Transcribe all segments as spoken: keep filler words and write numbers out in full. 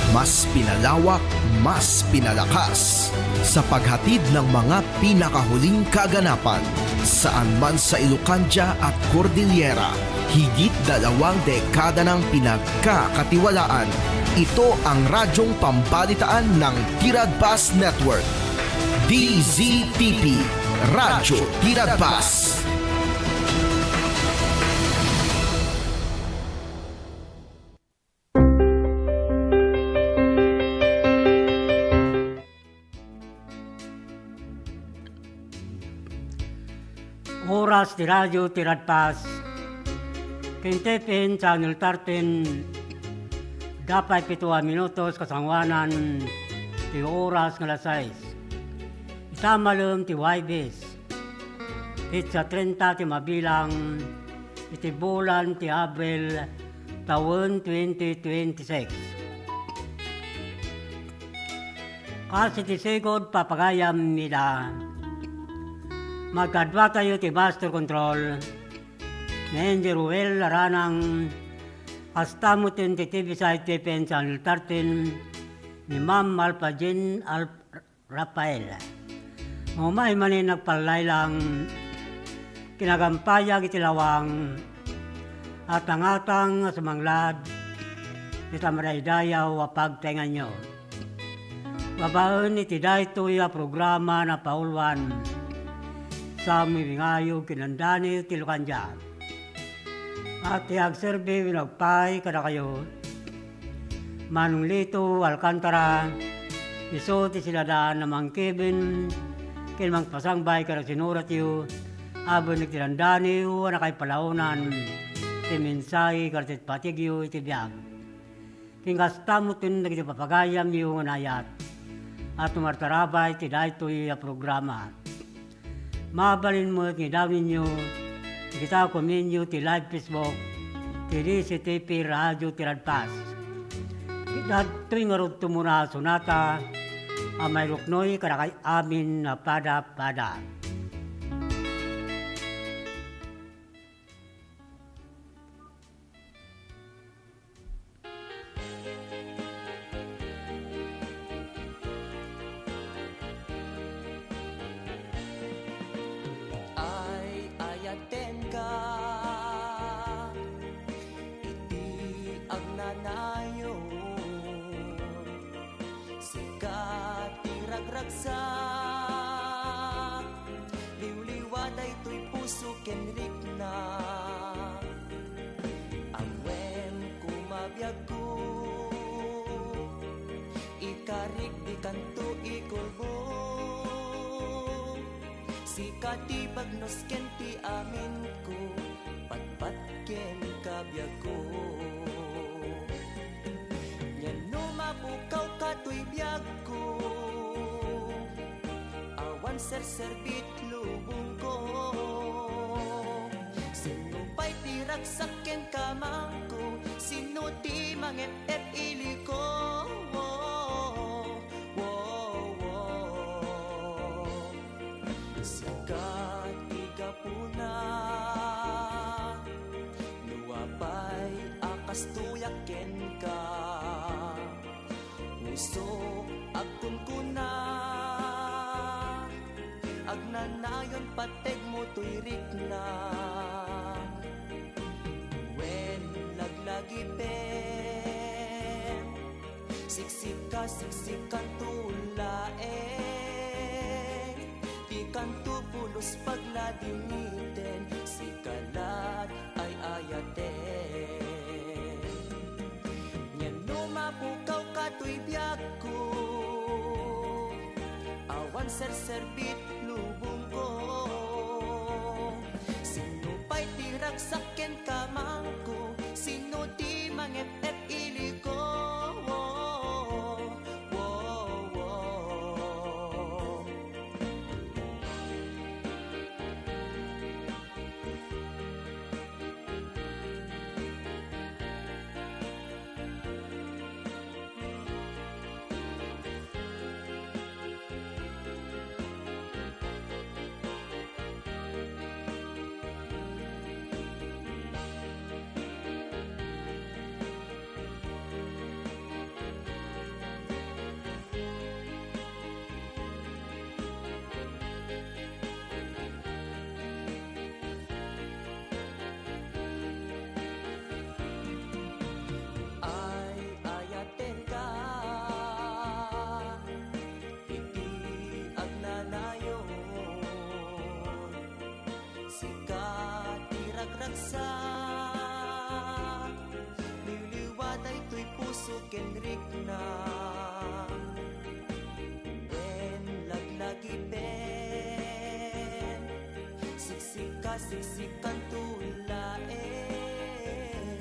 Mas pinalawak, mas pinalakas sa paghatid ng mga pinakahuling kaganapan. Saan man sa Ilocandia at Cordillera, higit dalawang dekada nang pinagkakatiwalaan. Ito ang radyong pambalitaan ng Tiradpas Network. D Z T P, Radyo Tiradpas. Oras ti Radyo Tiradpas ken T P N Channel thirteen, dapay pito a minutos kasangoanan ti oras nga alas sais. Ita malem ti Huwebes, petsa trenta ti mabilang iti bulan ti Abril, tawen twenty twenty-six. Kas iti sigud papagayam ida, magkaduatayo ti Master Control, ni Engineer Ruel Aranang, kasta met ti T V side T P N Channel thirteen, ni Ma'am Alpha Jean Al-, Rafael. Umay manen agpallaylang, kinagampayag iti lawang, atangatang a sumanglad, ita madaydayaw a pagtaenganyo. Babaen iti daytoy a programa napauluan, Sam Ibingayo ken Daniel ti Lucandia. Iti agserbi wenno agpaay kadakayo, Manong Lito Alcantara, isu ti sinadaan a mangkiben ken mangpasangbay kada sinuratyo, a benneg ti dandaniw a nakaipalaonan ti mensahe kada ti patigyo iti biag. Ken kasta met dagiti papagayamyo nga naayat a tumartarabay ti daytoy a programa. Mabalin met nga idawnenyo dagita a komenyo ti live Facebook ti D Z T P Radio Tiradpas. Ket daytoy ngarud ti umuna a sonata a mairuknoy kadakay amin a pada-pada. Ay-ayatenka iti agnanayon. Sika ti ragragsak, liwliwa daytoy puso ken rikna. Ammoem koma biagko, ikarik dikanto ikulbo. Sika ti bagnos ken ti aminko, patpat ken kabiagko. Ngem no mapukawka toy biagko, awan serserbit lubongko. Sinno pay ti ragsak ken kamangko? Sinno ti mangep-ep iliko? Sika ti gapuna, no apay a kastoyak kenka. Pusok agkunkuna, agnanayon pategmo toy rikna. Wen laglagipem, siksika, siksikanto laeng. Dikanto pulos pagladingiten, sika lat ay-ayaten. Ngem no mapukawka toy biagko, awan serserbit lubongko. Sinno pay ti ragsak ken kamangko? Sinno ti mangep-ep iliko? Sa liwliwa daytoy puso ken rikna, ken laglagipen, siksika, siksikanto laeng,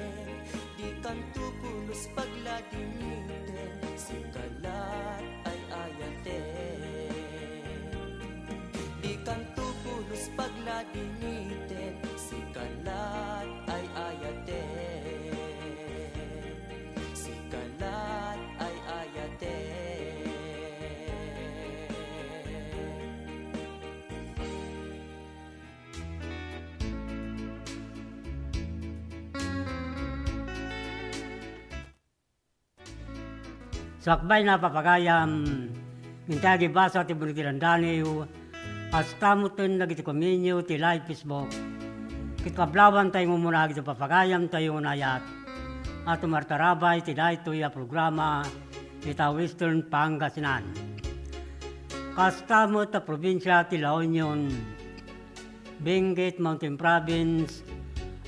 dikanto pulos pagladingiten, sika lat ay ayaten. Dikanto pulos pagladingiten, sika lat ay ayaten. Sika lat ay ayaten. Sakbay na, papagayam, intay agibasa ti Bulig ti Dandaniw, kasta metten dagiti kuminyo ti live Facebook. Ket kablawanta nga umuna dagiti papagayamtayo nga naayat a tumartarabay iti daytoy a programa ita Western Pangasinan. Kasta met a probinsia ti La Union, Benguet, Mountain Province,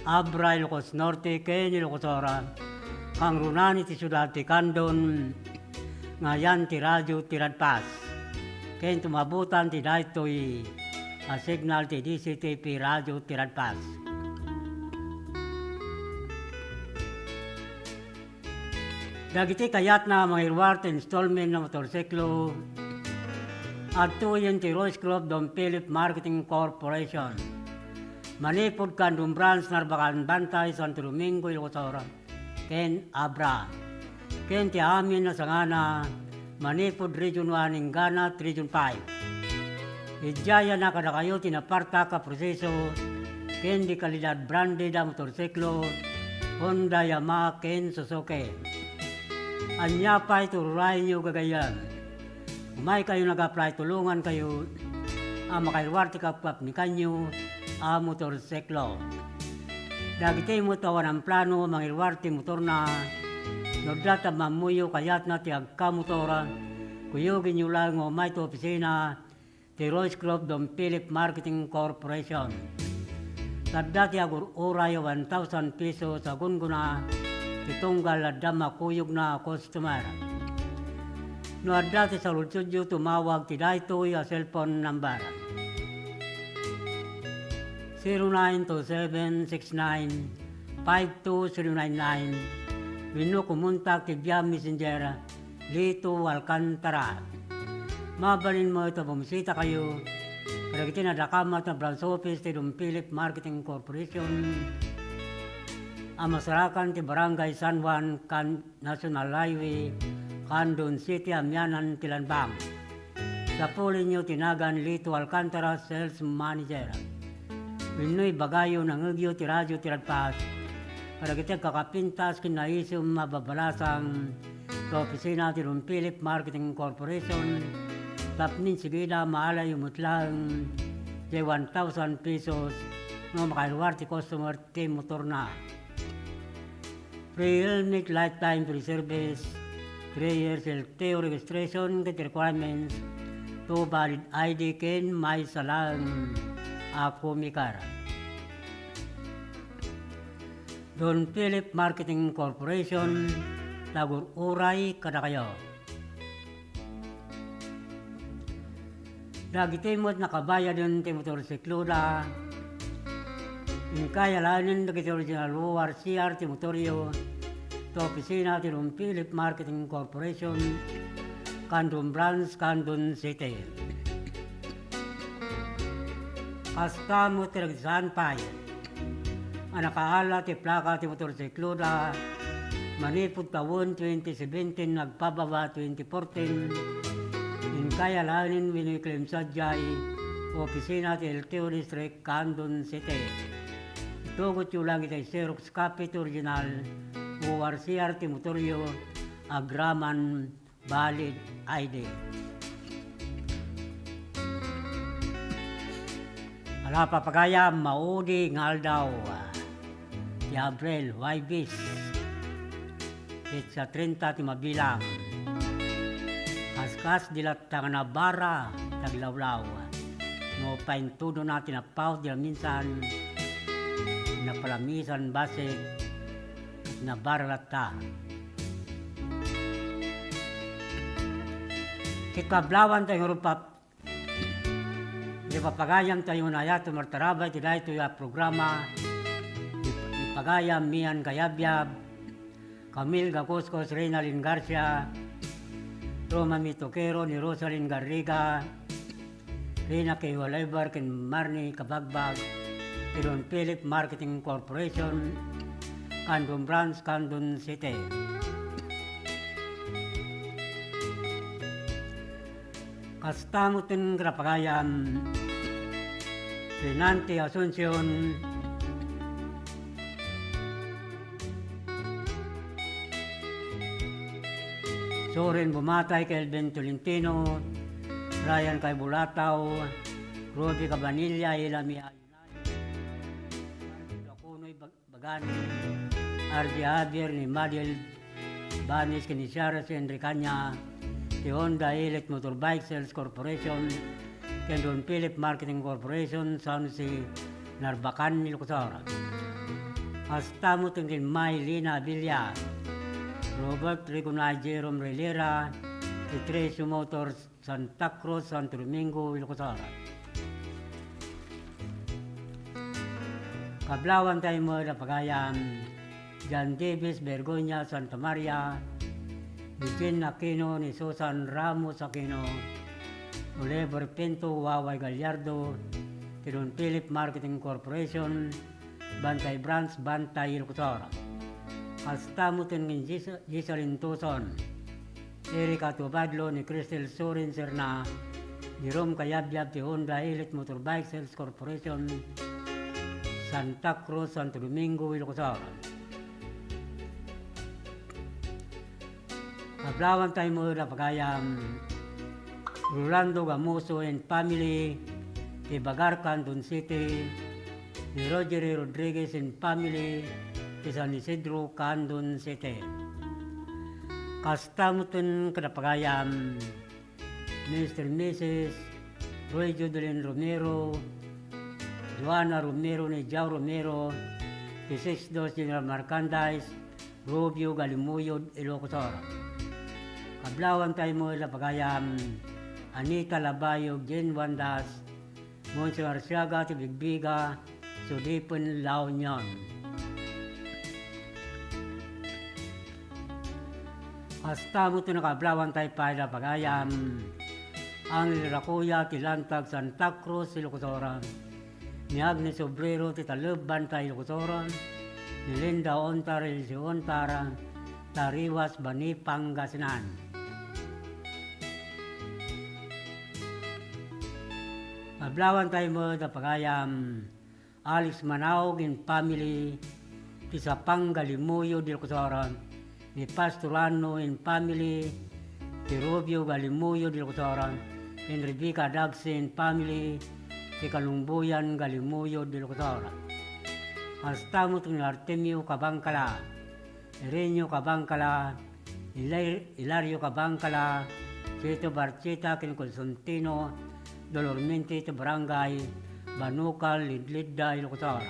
Abra, Ilocos Norte, ken Ilocos Sur, kangrunan iti siudad ti Candon, nga ayan ti Radio Tiradpas, ken tumabutan ti daytoy a signal ti D C T P Radio Tiradpas. Dagiti kayatna a mangiruar ti installment nga motorsiklo, adtoyen ti Royce Group Don Philip Marketing Corporation. Manipud Candon Branch, Narbacan, Bantay, Santo Domingo, Ilocos Sur, ken Abra. Ken ti amin a sangana, manipud Region one inggana ti Region five. Idiay a kadakayo ti napartak a proseso ken di kalidad branded a motorsiklo, Honda, Yamaha, ken Suzuki. Ania pay ti ururayenyo, gagayyem? Umaykayo nag-apply, tulongankayo a makairuar ti kapkapnikanyo a motorsiklo. Dagiti met awan plano a mangiruar ti motorna, no adda ti ammoyo kayatna ti agkamotor, kuyogenyo laeng nga umay ti opisina ti Royce Group Don Philip Marketing Corporation. Adda ti agur-uray a one thousand pesos a gunggona ti tunggal adda makuyogna a customer. No adda ti saludsodyo, tumawag ti daytoy a cellphone number, zero nine two seven six nine five two zero nine nine, wenno kumontak ti via Messenger, Lito Alcantara. Mabalin met a bumisitakayo kadagiti nadakamat a branch office ti Don Philip Marketing Corporation a masarakan ti Barangay San Juan, Can-, National Highway, Candon City, amianan ti Lanbang. Sapulenyo ti nagan Lito Alcantara, Sales Manager. Wenno ibagayo, nangngegyo ti Radio Tiradpas kadagiti agkakapintas ken naisem a babalasang ti opisina ti Don Philip Marketing Corporation, tapno insigida, maalayo met laeng ti one thousand pesos no makairuar ti customer ti motorna. Free helmet, lifetime free service, three years L T O registration ket requirements, two valid I D ken maysa laeng a comicar. Don Philip Marketing Corporation, tagur-uray kadakayo. Dagiti met nakabayaden ti motorsikloda, inkay alaenen dagiti original O R C R ti motoryo, ti opisina ti Don Philip Marketing Corporation, Candon Branch, Candon City. Kasta met ti nagsaan pay a nakaala ti plaka ti motorsikloda manipud tawen twenty seventeen agpababa twenty fourteen, inkay alaenen wenno i-claim sadiay opisina ti L T O District, Candon City. Itugotyo laeng itay Xerox copy ti original O R C R ti motoryo agraman valid I D. Ala, papagayam, maudi nga aldaw, ah, ti Abril, Huwebes, petsa treinta ti mabilang. Kaskas di latta nga nabara ti aglawlaw, no paintudona ti napawt di naminsan, napalamisan bassit, nabaralatta. Ket kablawanta nga rumbak, ipapagayamtayo nga ayaten nga martarabay iti daytoy a programa, ip-, ipagayam Mian Kayabyab, Camille Gakuskus, Reynalyn Garcia, Roma Mitokero, ni Rosalyn Garriga, Rina K. Oliver ken Marnie Kabagbag, ti Don Philip Marketing Corporation, Candon Branch, Candon City. Kasta met ti kinapagayam, Renante Asuncion, Soren Bumatay, Kelvin Tolentino, Ryan Kaibulataw, Ruby Cabanilla, Ilami Ayunay, Lacunoy Bag-, Bagani, R J Javier, ni Madiel Banis, ken ni Sara Enricana, ti Honda Elite Motorbike Sales Corporation, ken Don Philip Marketing Corporation, San Jose, Narbacan, Ilocos Sur. Kasta met ken Maylina Abella, Robert Rigonay, Jerome Relera, ti Trecio Motors, Santa Cruz, Santo Domingo, Ilocos Sur. Kablawantay met a pagayam, John Davis Bergonia Santa Maria, ni Jean Aquino, ni Susan Ramos Aquino, Oliver Pinto, Waway Gallardo, ti Don Philip Marketing Corporation, Bantay Branch, Bantay, Ilocos Sur. Kasta met ken Gis-, Gisalintoson, Erica Tubadlo, ni Cristel Sorin Serna, Jerome Kayabyab ti Honda Elite Motorbike Sales Corporation, Santa Cruz, Santo Domingo, Ilocos Sur. Kablawantay met a pagayam, Rolando Gamuso and family, ti Bagar, Candon City, ni Rogery Rodriguez and family, ti San Isidro, Candon City. Kasta met ken a pagayam, Mister and Missus Roy Judelin Romero, Joanna Romero, ni Jao Romero, ti Sixth Dos General Merchandise, Rubio, Galimuyod, Ilocos Sur. Kablawantay met a pagayam, Anita Labayog, Jane Wandas, Monse Arsiaga ti Bigbiga, Sudipen, La Union. Kasta met ti nakablawantay pay a pagayam, Angel Racoya ti Lantag, Santa Cruz, Ilocos Sur, ni Agnes Obrero ti Taleb, Bantay, Ilocos Sur, ni Linda Ontar, Elsie Ontar, Tariwas, Bani, Pangasinan. Kablawantay met a pagayam, Alex Manaog and family, ti Sapang, Galimuyod, Ilocos Sur, ni Pastor Ano and family, ti Rubio, Galimuyod, Ilocos Sur, and Rebecca Dagse and family, ti Kalumbuyan, Galimuyod, Ilocos Sur. Kasta met ni Artemio Cabangcala, Ireneo Cabangcala, Hilar-, Hilario Cabangcala, Chito Barcheta ken Constantino Dolormente ti Barangay Banucal, Lidlidda, Ilocos Sur.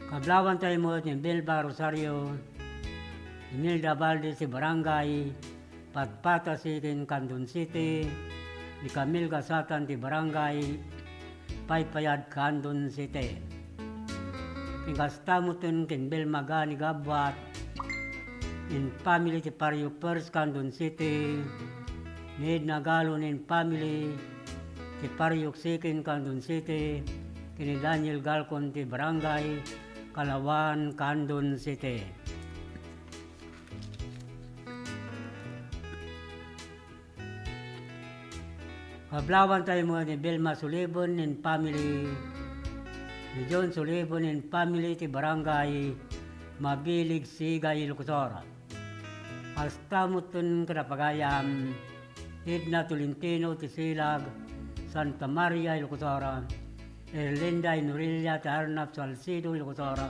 Kablawantay met ni Belva Rosario, Imelda Valdez ti Barangay Patpatasi ken Candon City, ni Camille Gasatan ti Barangay Paypayad, Candon City. Ken kasta met ken Belma Gani Gabuat and family ti Parriok First, Candon City, ni Edna Galon and family ti Parriok Second, Candon City, ken ni Daniel Galcon ti Barangay Kalawan, Candon City. Kablawantay met ni Belma Sullivan and family, ni John Sullivan and family ti Barangay Mabilig, Sigay, Ilocos Sur. Kasta met ken a pagayam, Edna Tolentino ti Silag, Santa Maria, Ilocos Sur, Erlinda Inorilla ti Arnap, Salcedo, Ilocos Sur,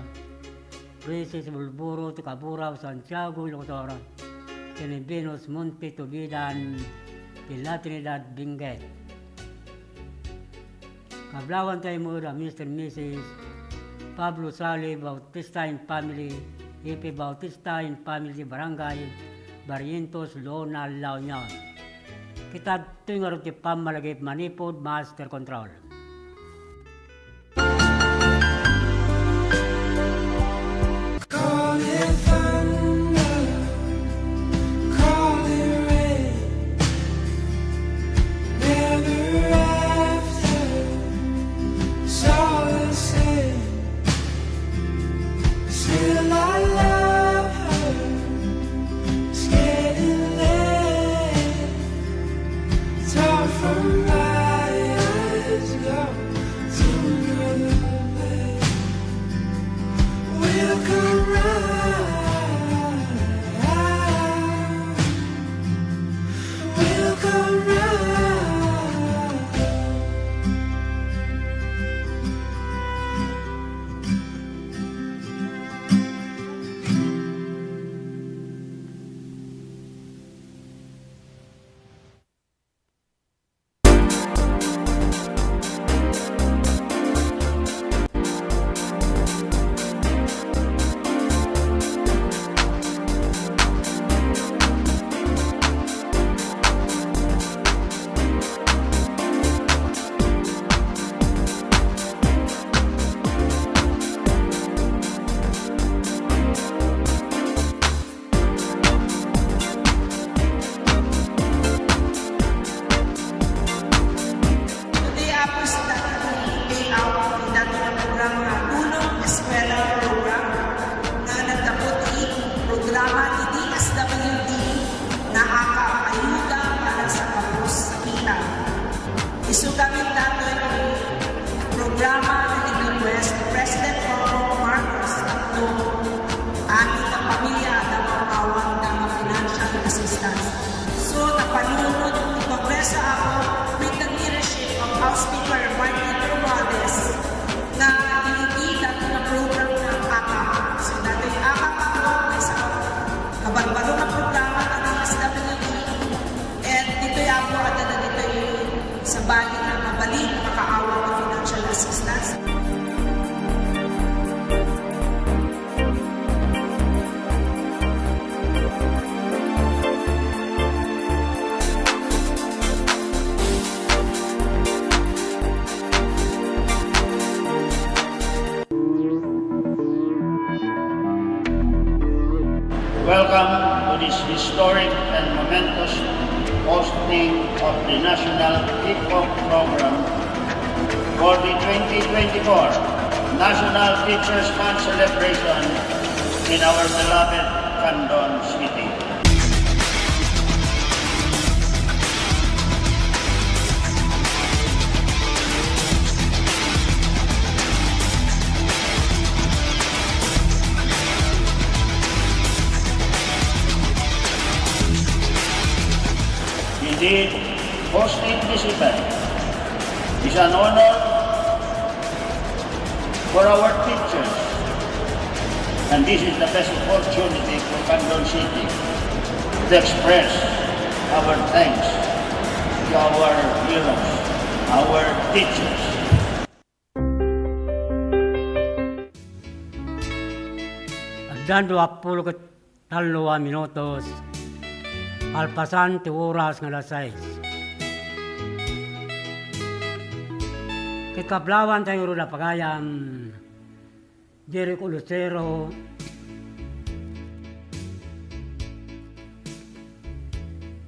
Princess Bulburo ti Cabura, Santiago, Ilocos Sur, ken ni Venus Monte Tubidan ti La Trinidad, Benguet. Kablawantay met a Mister and Missus Pablo Sali Bautista and family, Ipe Bautista and family, Barangay Barrientos, Lona, La Union. Kita ditoy ngarud ti pammalagip manipud master control. Call it thunder, call it rain, never after, it's all the same. Still I love her, it's getting late. It's hard for my eyes go to another place. We'll come round. We'll come round. Today, Apo, sa dati ti payout ti dati nga programa nga Tulong Eskwela Program nga naggapu ti programa ti D S W D nga AKAP, Ayuda para sa Kapos-sakitan. Isu gamin datoy ti programa nga nag-request ni President Bongbong Marcos tapno amin nga pamilya adda mapawan nga financial assistance. So, napanunot ti Kongreso, Apo, with the leadership of House Speaker Martin Romualdez, nga iti dati nga program nga AKAP. So, dati AKAP, Apo, maysa nga kabarbaro nga programa nga D S W D. And ditoy, Apo, adda dagitoy sabali nga mabalin a makaawan ti financial assistance. Welcome to this historic and momentous hosting of the National Kickoff Program for the twenty twenty-four National Teachers' Month celebration in our beloved Candon City. Indeed, hosting this event is an honor for our teachers. And this is the best opportunity for Candon City to express our thanks to our heroes, our teachers. Addan duappulo ket tallo a minutos, kalpasan ti oras nga alas sais. Ket kablawantay ngarud a pagayam, Jericho Lucero,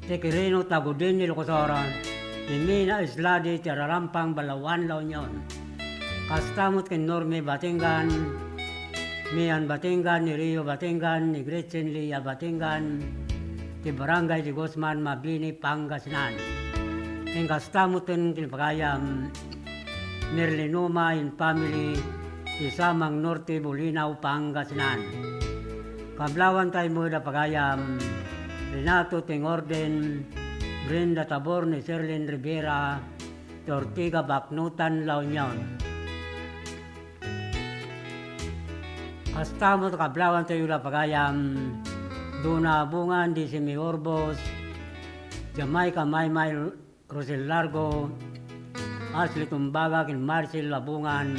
ti Quirino Tagudin, Ilocos Sur, ti Mina Isladi, ti Rarampang, Balaoan, La Union. Kasta met ken Norme Batingan, Mian Batingan, ni Rio Batingan, ni Gretchen Lia Batingan, ti Barangay de Guzman, Mabini, Pangasinan. Ken kasta met ken pagayam, Merlinoma and family, ti Samang Norte, Bolinao, Pangasinan. Kablawantay met a pagayam, Renato Tengorden, Brenda Tabor, ni Serlin Rivera, ti Ortiga, Baknotan, La Union. Kasta met kablawantay a pagayam, Dona Bungan, Dizzy May Orbos, Jamaica Maymay, Rosel Largo, Ashley Tumbaga ken Marcel Labungan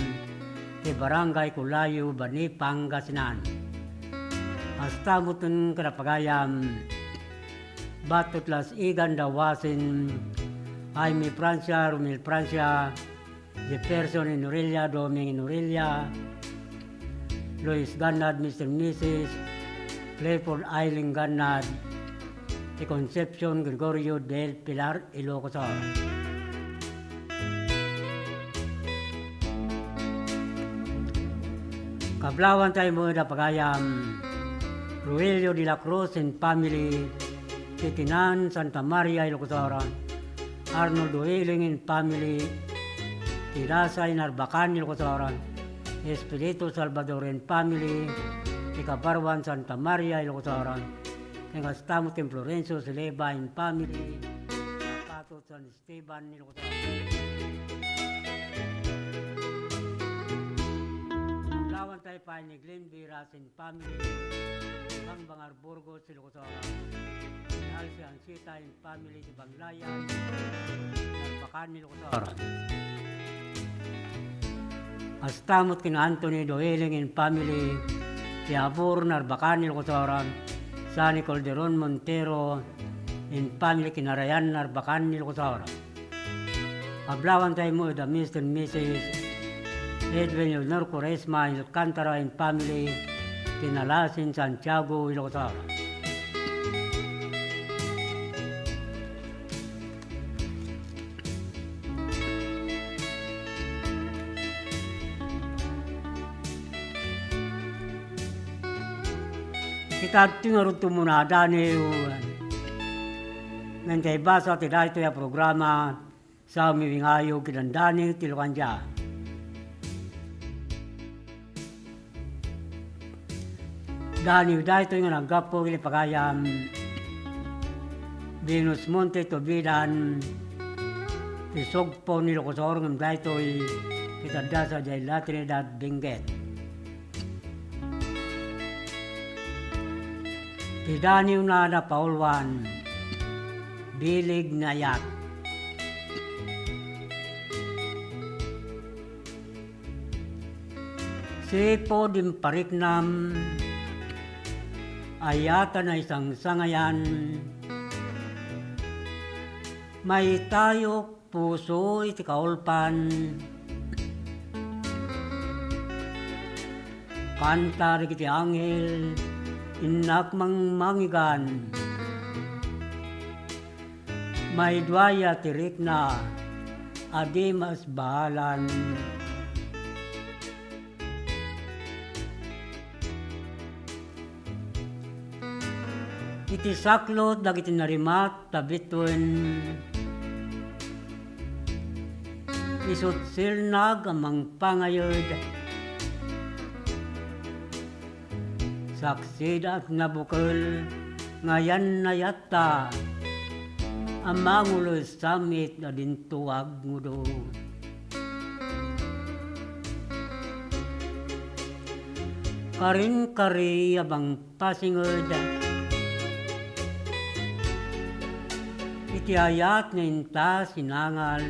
ti Barangay Culayo, Bani, Pangasinan. Kasta met ken kadagiti pagayam, Batot Las Igan Dawasin, Jaime Francia, Romel Francia, Jefferson Inorella, Doming Inorella, Luis Gannad, Mister Missus Clifford Eileen Gannad, ti Concepcion Gregorio del Pilar, Ilocos Sur. Kablawan tayo met a pagayam, Roelio de la Cruz and family, Titinan, Santa Maria, Ilocos Sur, Arnold Uhiling and family, Tirasay, Narbacan, Ilocos Sur, Espiritu Salvador and family, ti Kabarwan, Santa Maria, Ilocos Sur, ken kasta met ken Florencio Sileva and family, Patot, San Esteban, Ilocos Sur. Kablawan tayo pay ni Glenn Viras and family, Bangbangar, Burgos, Ilocos Sur. Alsi Ansita and family, ti Banglayan, Narbacan, Ilocos Sur. Kasta met ken Anthony Doeling and family, ti Abur, Narbacan, Ilocos Sur. Sunny Calderon Montero and family, Kinarayan, Narbacan, Ilocos Sur. Kablawan tayo met a Mister and Missus Edwin Leonor Quaresma Alcantara and family, ti Nalasin, Santiago, Ilocos Sur. Ita adtoy ngarud ti umuna a Daniw, ngem ta ibasa ti daytoy a programa, sa umiwingayog ken Daniw ti Lukandia. Daniw daytoy nga naggapu iti pagayam Venus Monte Tubidan, ti Sugpon, Ilocos Sur, ngem daytoy ket adda sadiay La Trinidad, Benguet. Ti daniwna a napauluan, bileg nga ayat. Sipud impariknam, ayat a naisangsangayan, maitayok puso iti kaulpan. Kanta dagiti anghel, innak mangmangigan. Maidua ya ti rikna a di masbaalan. Iti saklot dagiti narimat ta bituen, isut' silnag a mangpangayed. Saksida a nabukel nga ayan nayatta a mangulo samit a dinto agngudo. Karin-kari a mangpasinged iti ayat nga inta sinangal.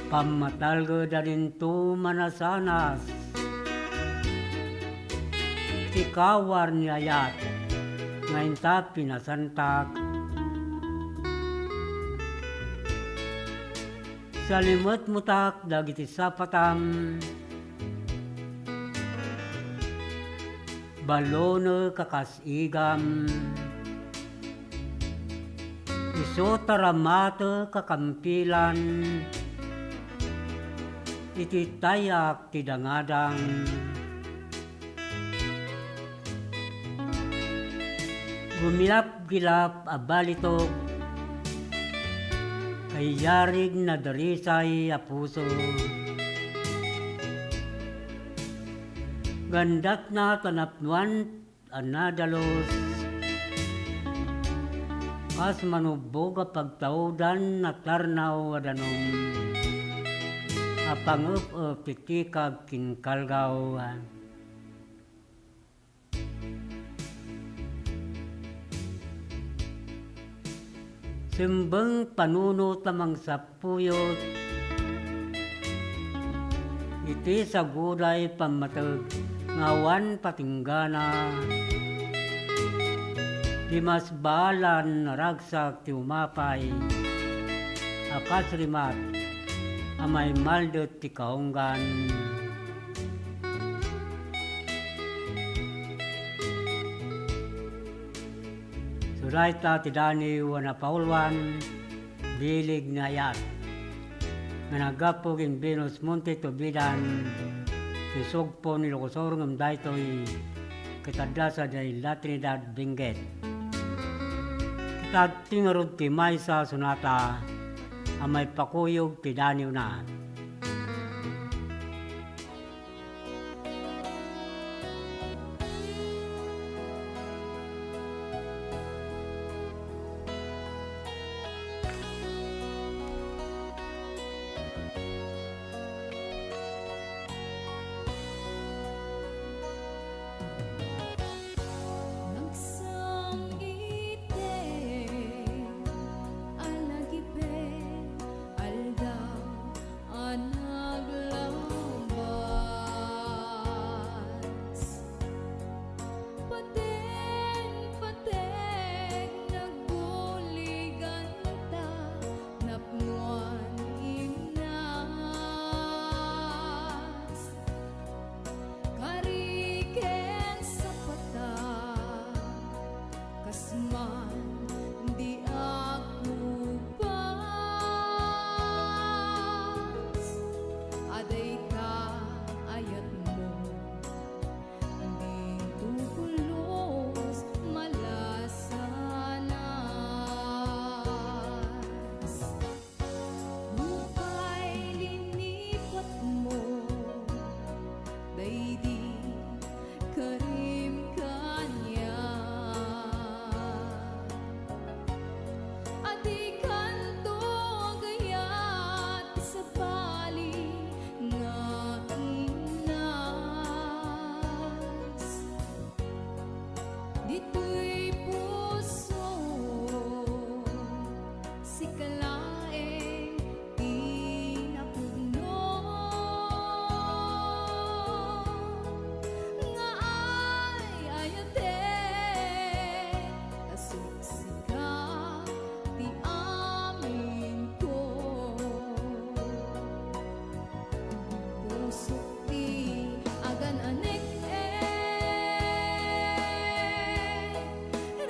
Pammatalged a dinto manasanas ti kawar ni ayat nga inta pinasantak. Salimetmetak dagiti sapatam. Balonek a kas igam. Isu ta ramatek a kampilan iti tayak ti dangadang. Gumilapgilap a balitok, kayarig nadarisay a puso. Gandatna ta napnoan a nadalus, kas manubbog a pagtaudan a tarnaw a danum a pangep-ep ti tikag ken kalgaw. Simbeng panunot a mangsappuyot iti saguday pammateg nga awan patinggana, ti mas baalan naragsak ti umapay a kas rimat a maimaldet ti kaunggan. Sudayta ti daniw a napauluan, bileg nga ayat, nga naggapu ken Venus Monte Tubidan, ti sugpo ni Ilocosur ngem daytoy ket adda sadiay La Trinidad, Benguet. Ket adtoy ngarud ti maysa a sonata a maipakuyog ti daniwna. Nagsam-iten a lagipen, aldaw a naglabas. Pateng-pateng nagbuliganta, napnoan imnas. Kari ken sapata, kas man di agkupas. Adayta ayatmo, dinto pulos malasanas. Nupay linipatmo daydi karim kaniak, a dikanto agayat ti sabali nga imnas. Ditoy puso, sika laeng ti napudno. Nga ay-ayatek, ta siksika ti aminko. Pusok ti agan-anek-ek,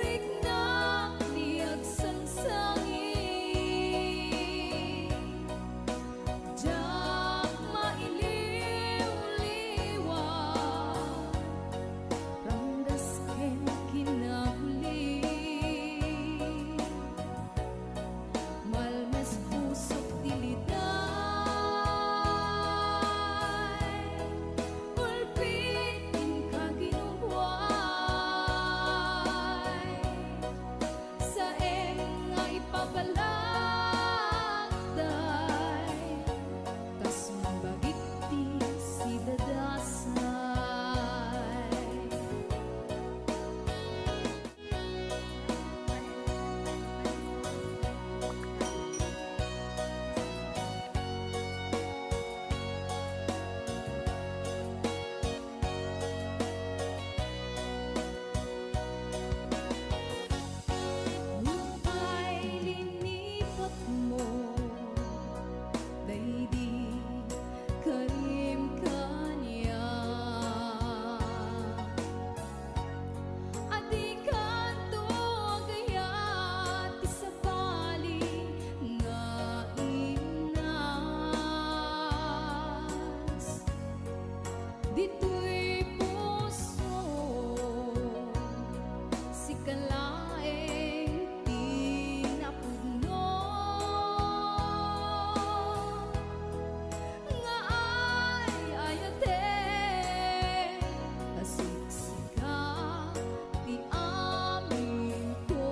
riknak ti agsangsangi. Diak mailiwliwa, ranggas ken kinabulig. Malmes pusok ti liday, ulpit inka ginubuay. Saem nga ipabalakday, ta sumbagit ti sidadasay. Nupay linipatmo daydi karim kaniak, a dikanto agayat ti sabali nga imnas. Ditoy puso, sika laeng ti napudno. Nga ay-ayatek, ta siksika ti aminko.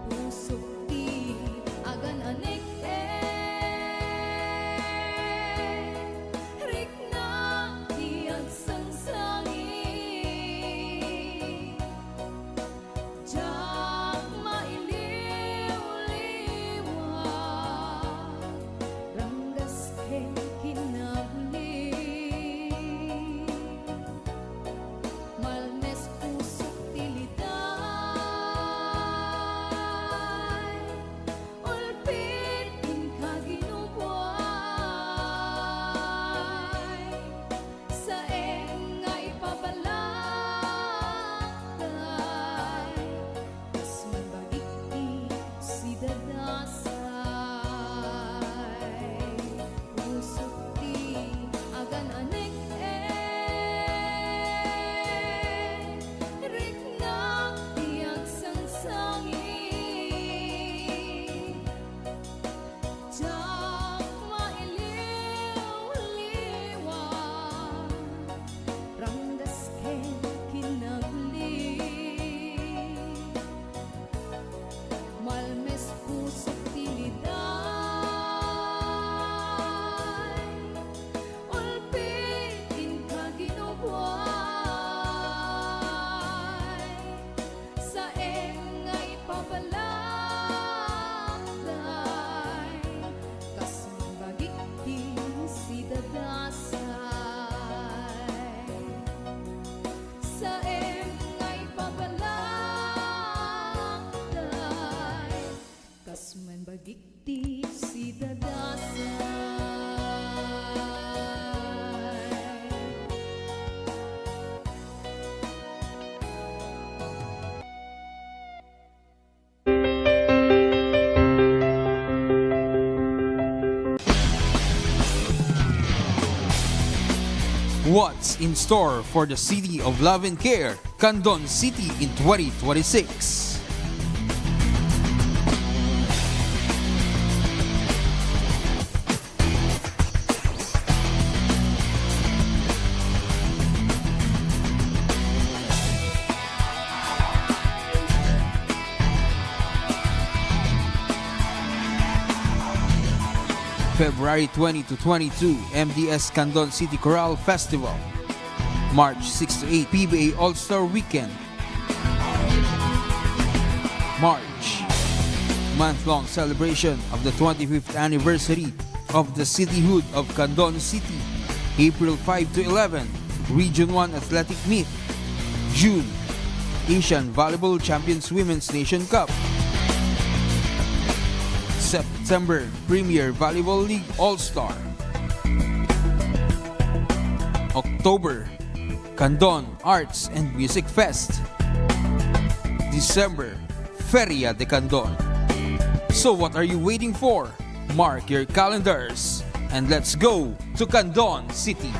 Pusok ti agan-anek-ek, What's in store for the City of Love and Care, Candon City in twenty twenty-six? February twenty to twenty-two, M D S Candon City Chorale Festival. March six to eight, P B A All-Star Weekend. March, month-long celebration of the twenty-fifth anniversary of the cityhood of Candon City. April five to eleven, Region one Athletic Meet. June, Asian Volleyball Champions Women's Nation Cup. September, Premier Volleyball League All-Star. October, Candon Arts and Music Fest. December, Feria de Candon. So what are you waiting for? Mark your calendars and let's go to Candon City.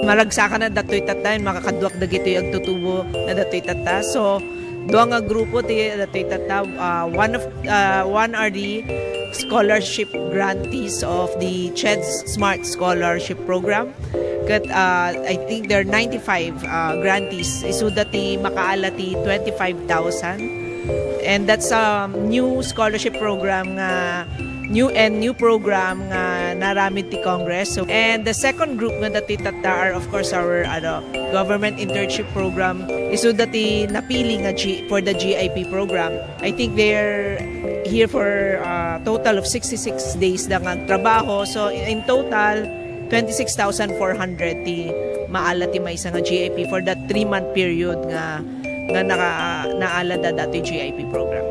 Maragsakan a datoy tatta, makakaduak dagitoy agtutubo na datoy tatta. So, dua nga grupo ti datoy tatta, ah, one of, ah, one are the scholarship grantees of the CHED Smart Scholarship Program. Ket, uh, I think there are ninety-five, uh, grantees. Isuda ti makaala ti twenty-five thousand. And that's a new scholarship program nga, new and new program nga naaramid ti Congress. So, and the second group nga dati tatta are, of course, our, ano, government internship program. Isuda ti napili nga G-, for the G I P program. I think they're here for a total of sixty-six days da nga trabaho. So, in total, twenty-six thousand four hundred ti maala ti maysa nga G I P for that three-month period nga, nga naka-, naala da dati G I P program.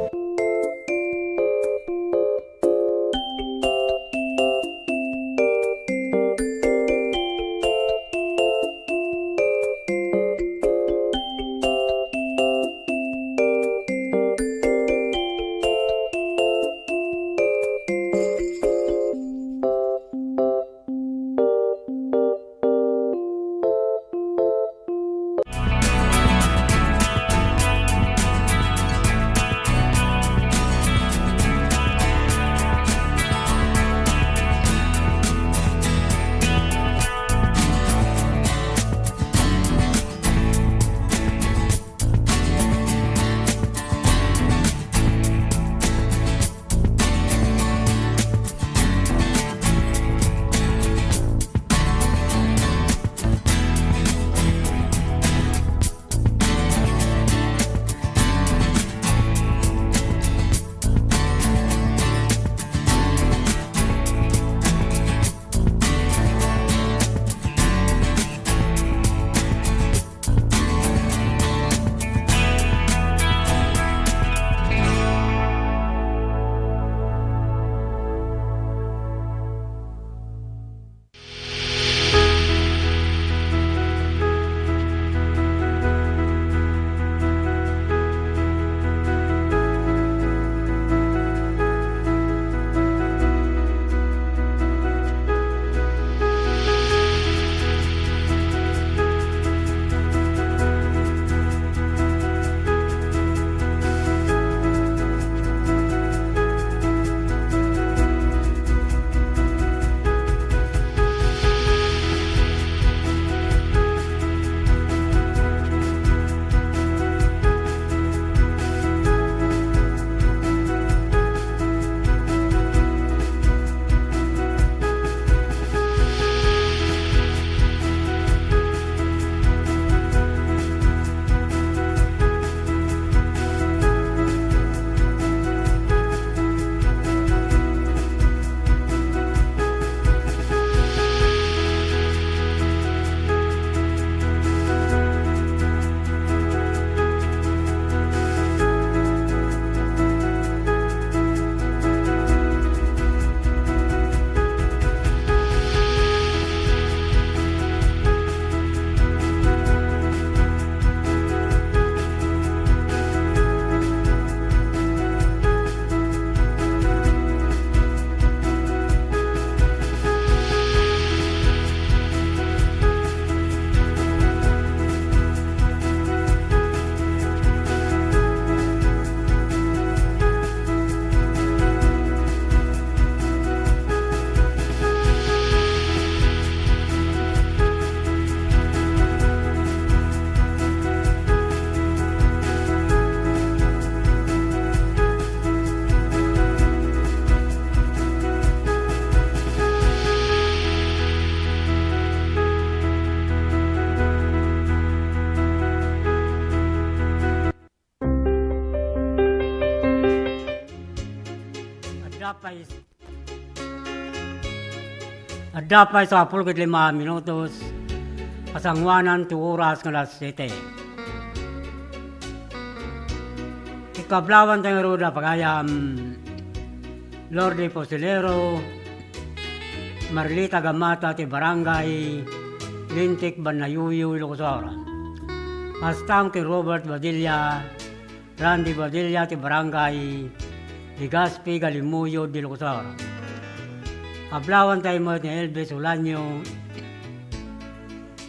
Adda pay, adda pay sapul ket lima minutos a sanguanan ti oras nga alas siete. Ti kablawanta ngarud a pagayam, Lordy Posilero, Marlita Gamata ti Barangay Lintik, Banayuyu, Ilocos Sur. Kastam ken Robert Badilla, Randy Badilla ti Barangay Legazpi, Galimuyod, Ilocos Sur. Kablawanta met ni Elvis Ulanio,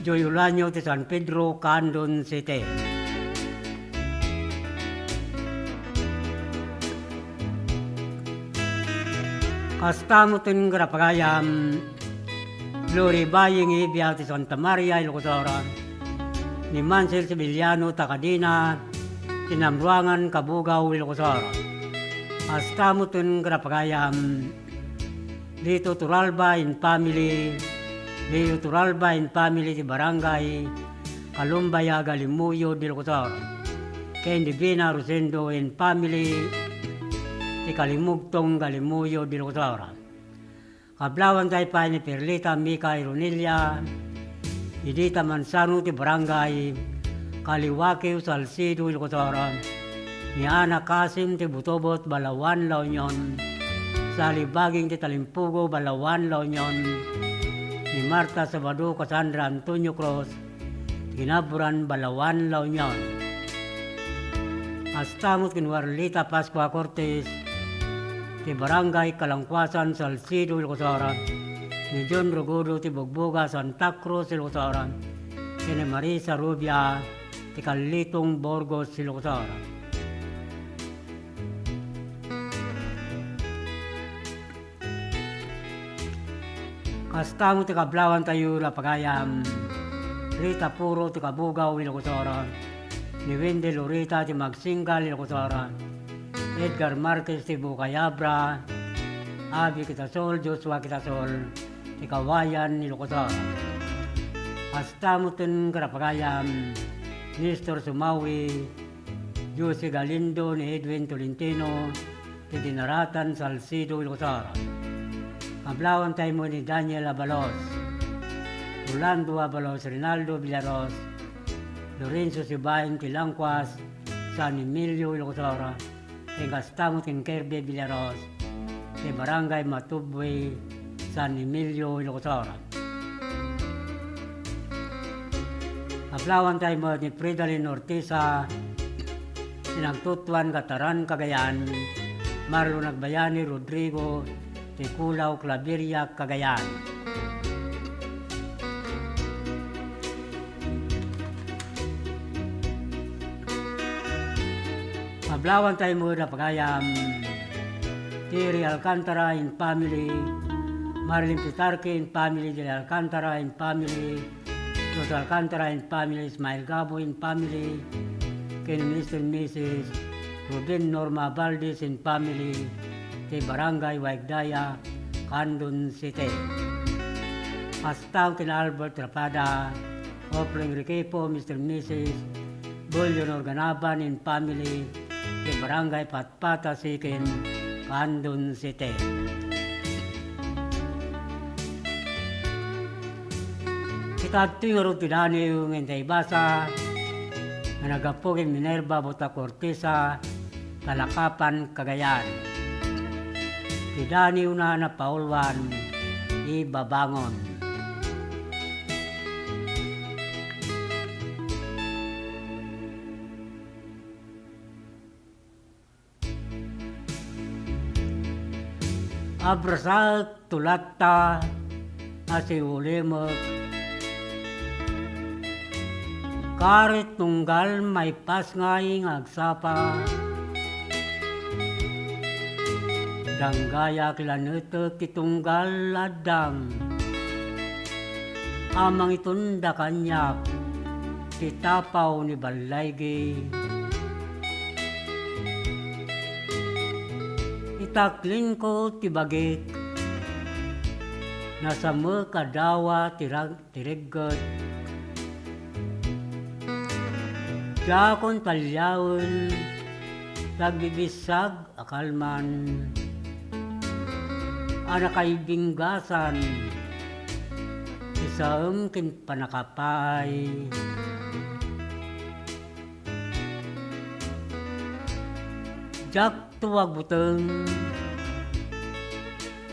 Joy Ulanio ti San Pedro, Candon City. Kasta met ken kadagiti pagayam, Glory Baying Ibia ti Santa Maria, Ilocos Sur, ni Mansel Sevillano, Tacadina, Tinamruangan, Cabugao, Ilocos Sur. Kasta met ken kadagiti pagayam, Lito Turalba and family, Leo Turalba and family ti Barangay Kalumbaya, Galimuyod, Ilocos Sur. Ken Divina Rosendo and family ti Kalimugtong, Galimuyod, Ilocos Sur. Kablawantay pay ni Perlita Mica Ironilla, Edita Manzano ti Barangay Kaliwakio, Salcedo, Ilocos Sur, ni Ana Kasim ti Butobot, Balawan, La Union, Sally Baging ti Talimpugo, Balawan, La Union, ni Marta Sabado Cassandra Antonio Cruz, Ginaburan, Balawan, La Union. Kasta met ken Warlita Pascua Cortez, ti Barangay Kalangkuasan, Salcedo, Ilocos Sur, ni John Rogodo ti Bugboga, Santa Cruz, Ilocos Sur, ken ni Marisa Rubia ti Kalitong, Burgos, Ilocos Sur. Kasta met ti kablawantayo a pagayam, Rita Puro ti Cabugao, Ilocos Sur, ni Wendy Lorita ti Magsinggal, Ilocos Sur, Edgar Marquez ti Bukayabra, Avi Quitasol, Joshua Quitasol ti Cauayan, Ilocos Sur. Kasta met ken kadagiti pagayam, Nestor Sumawi, Josie Galindo, ni Edwin Tolentino ti Dinaratan, Salcedo, Ilocos Sur. Kablawantay met ni Daniel Abalos, Rolando Abalos, Rinaldo Villaros, Lorenzo Sibain ti Langkuas, San Emilio, Ilocos Sur, ken kasta met ken Kirby Villaros ti Barangay Matubui, San Emilio, Ilocos Sur. Kablawantay met ni Fridalin Ortiza ti nagtutuan Gataran, Cagayan, Marlon Agbayani Rodrigo ti Culao, Claveria, Cagayan. Kablawantay met a pagayam, Terry Alcantara and family, Marilyn Pitarque and family, Jerry Alcantara and family, Jose Alcantara and family, Ismael Gabo and family, ken Mister and Missus Ruben Norma Valdez and family, ti Barangay Waigdaya, Candon City. Kasta met ken Albert Rapada, Opling Requejo, Mister and Missus Bulyon Organaban and family, ti Barangay Patpata Second, Candon City. Ita adtoy ngarud ti daniw nga intay ibasa nga naggapu ken Minerva Botac Ortiza, Talakapan, Cagayan. Ti daniwna napauluan, ibabangon. Abrasaek, tulatta, a siulimek. Karit tunggal maipasngay nga agsapa, danggayak lanetek ti tunggal addang a mangitunda kaniak ti tapaw ni ballaygi. Itaklinko ti bagik, nasamek a dawa ti rag-, ti regget. Diakon paliawen ti agbibissag a kalman a nakaibinggasan ti saem ken pannakapaay. Diakto agbuteng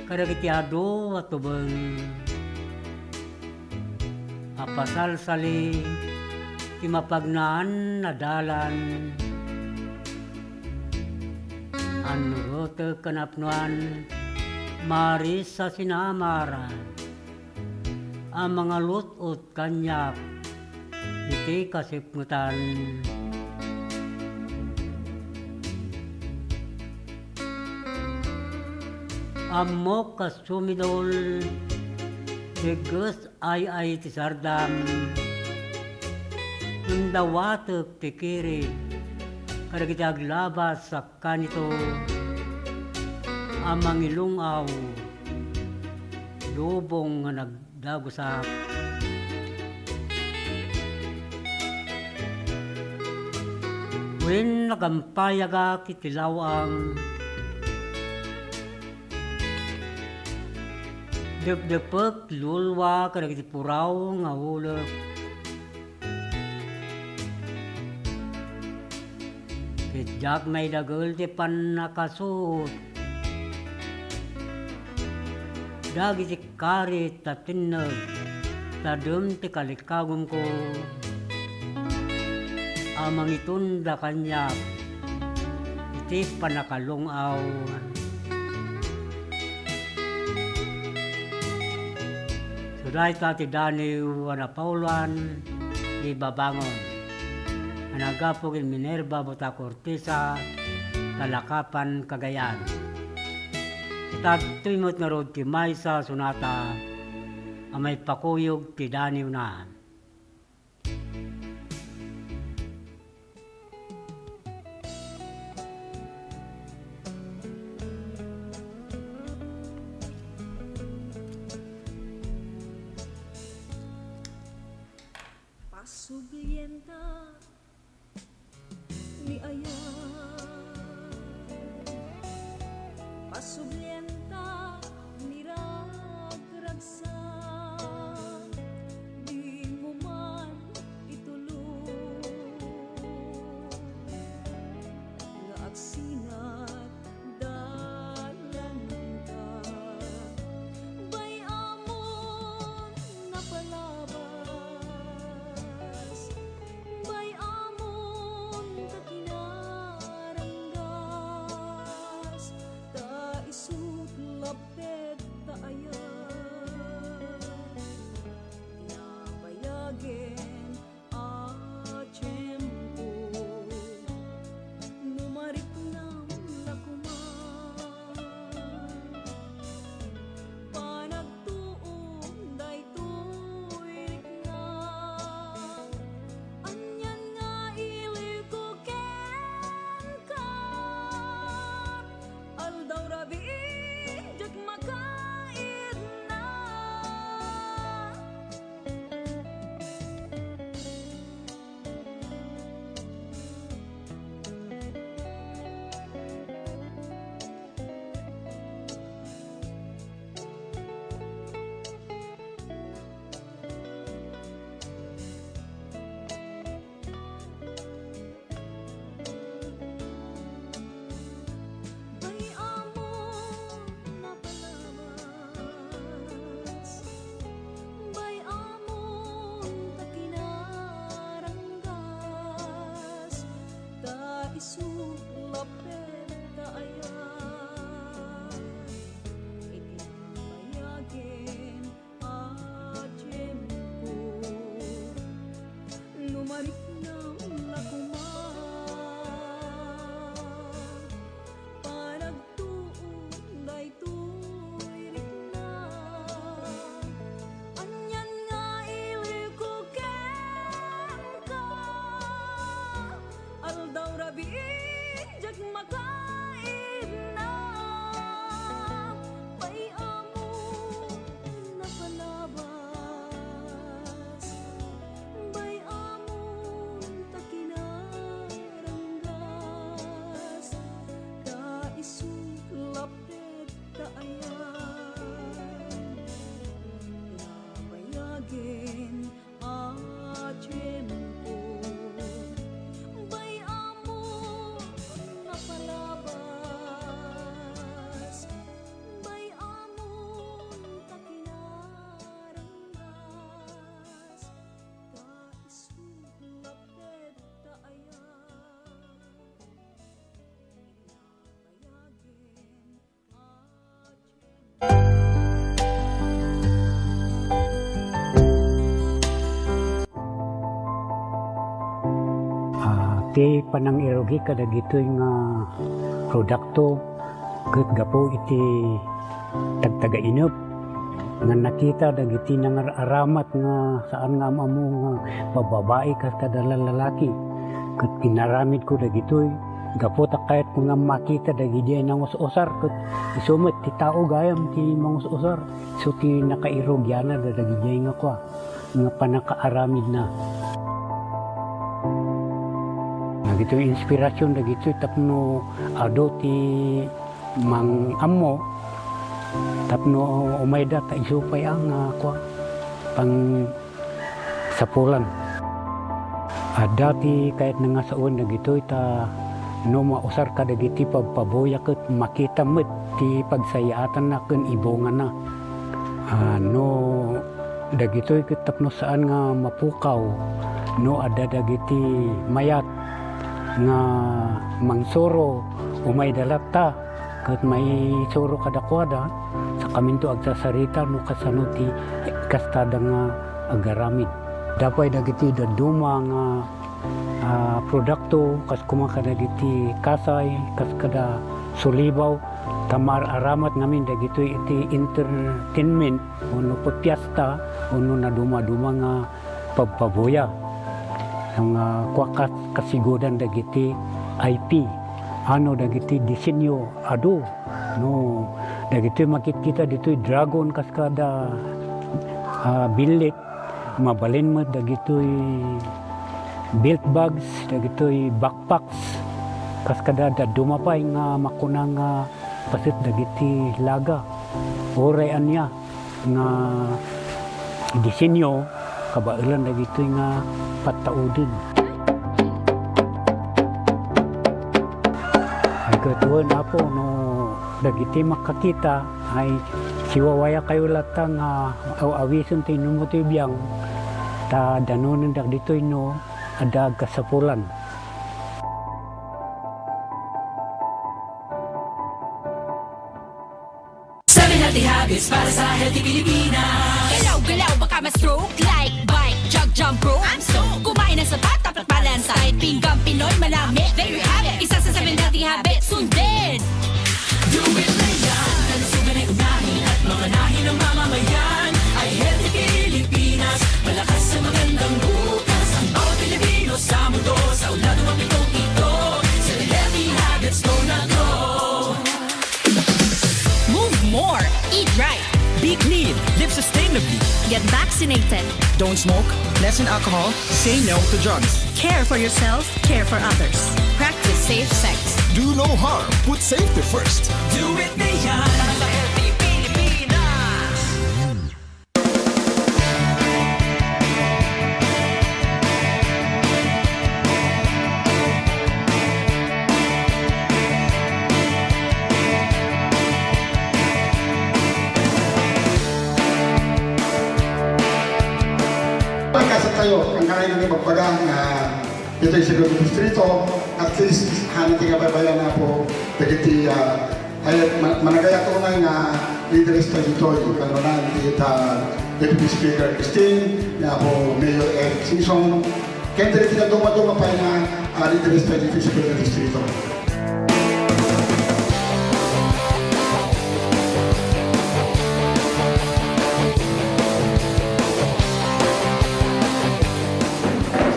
kadagiti adu a tubeng a pasalsali ti mapagnaan a dalan. Annurotek a napnoan, Marisa Sinamar, a mangalut-ot kaniak iti kasipngetan. Ammok a sumidol, dagges ay-ay ti sardam, ngem dawatek ti kirit kadagiti aglabas a kanito a mangilung-aw, lubong nga nagdagusak. Wen, nakampayagak iti law-ang, depdepek lulua kadagiti puraw nga ulep. Ket diak maidagel ti pannakasuot dagiti karit a tenneg, ta dem ti kalikagumko a mangitunda kaniak iti pannakalung-aw. So, dayta ti daniw a napauluan ni Babangon a naggapu ken Minerva Buta Cortesa, Talakapan, Cagayan. Ket adtoy met ngarud ti maysa a sonata a maipakuyog ti daniwna. Pasublienta ni ayat, pasublienta ni ragragsak, dimo man itulong nga agsinat dalangka. Bay-amon napalabas, bay-amon ta kinaranggas, ta isut' lapped ta ayat, pinabayagen a tiempo. No mariknam la koma, panagtuom daytoy riknam. Anian nga ileko kenka, aldaw rabii diak makaidna. Bay-amon napalabas, bay-amon ta kinaranggas, ta isut' lapped ta ayat, iti nabayagen a tiempo. No mariknam la koma, panagtuom daytoy riknam. Anian nga ileko kenka, aldaw rabii diak makaidna. Bay-amon napalabas, bay-amon ta kinaranggas, ta isut' lapped ta ayat, pinabayagen a tiempo. Bay-amon napalabas, bay-amon ta kinaranggas, ta isut' lapped ta ayat, pinabayagen Ah, ti panangirugi kadagitoy nga produkto ket gapu iti tagtagainep nga nakita dagiti nangar-aramat nga saan nga am-ammo nga babbabai kas kada lalaki. Ket inaramidko dagitoy gapu ta kayatko nga makita dagidiay nangus-usar, ket isu met ti tao gayam ti mangus-usar. Isu ti nakairugianna dagijay nga kua, nga pannakaaramidna. Dagitoy inspirasyon dagitoy tapno adu ti mang-ammo tapno umayda ta isu pay a nga kua, pangsapulan. Adda ti kayatna nga sawen dagitoy ta no mausar kadagiti pabpabuya ket makita met ti pagsayaatanna ken ibungana. Ah, no dagitoy ket tapno saan nga mapukaw, no adda dagiti mayat nga mangsuro, umayda latta ket maisuro kadakuada, sakaminto agsasarita no kasano ti kastada nga agaramid. Adda pay dagiti dadduma nga, ah, produkto, kas koma kadagiti kasay, kas kada sulibaw, ta maar-aramat ngamin dagitoy iti entertainment, wenno pipiesta, wenno nadumaduma nga pabpabuya. Nga kua kas-, kasigudan dagiti I P. Ano dagiti disenyo? Adu. No, dagitoy makitkita ditoy dragon kas kada, ah, billit. Mabalin met dagitoy belt bags, dagitoy backpacks. Kas kada dadduma pay nga makuna nga paset dagiti laga. Uray ania nga disenyo, kabaelan dagitoy nga pattauden. Ay, ket wen, Apo, no dagiti makakita, ay siwawayakayo latta nga aw-awisen ti inummo ti biang, ta danonen dagitoy no adda agkasapulan. Seven healthy habits para sa healthy Pilipinas. Galaw-galaw, baka ma-stroke. Like, bike, jog, jump rope. I'm stoked. Kumain ng sapat, dapat balanced diet. Pinggang Pinoy, manami, there you have it. Isa sa seven healthy habits, sundin. Do it na yan. Kalusugan ay unahin at mamanahin ng mamamayan. Ay healthy Pilipinas, malakas sa magandang bukas. Ang bawat Pilipino sa mundo, sa ulado mapitong ito. Seven healthy habits, go na go. Move more. Eat right. Be clean. Live sustainably. Get vaccinated. Don't smoke. Lessen alcohol. Say no to drugs. Care for yourself. Care for others. Practice safe sex. Do no harm. Put safety first. Do it na yan. Para sa healthy Pilipinas. Pagkasat tayo, ang kaya nang ipagpaga nga ito'y segundo distrito, at least, hana ti kabaybayan na po, dagiti, ah, ay, ma-, managayat unay nga leaders tayo ditoy, kano na, iti, ah, Deputy Speaker Christine, nga po Mayor Eric Singson, kaya dagiti nga dumaduma pa nga, ah, leaders tayo ditoy sa segundo distrito.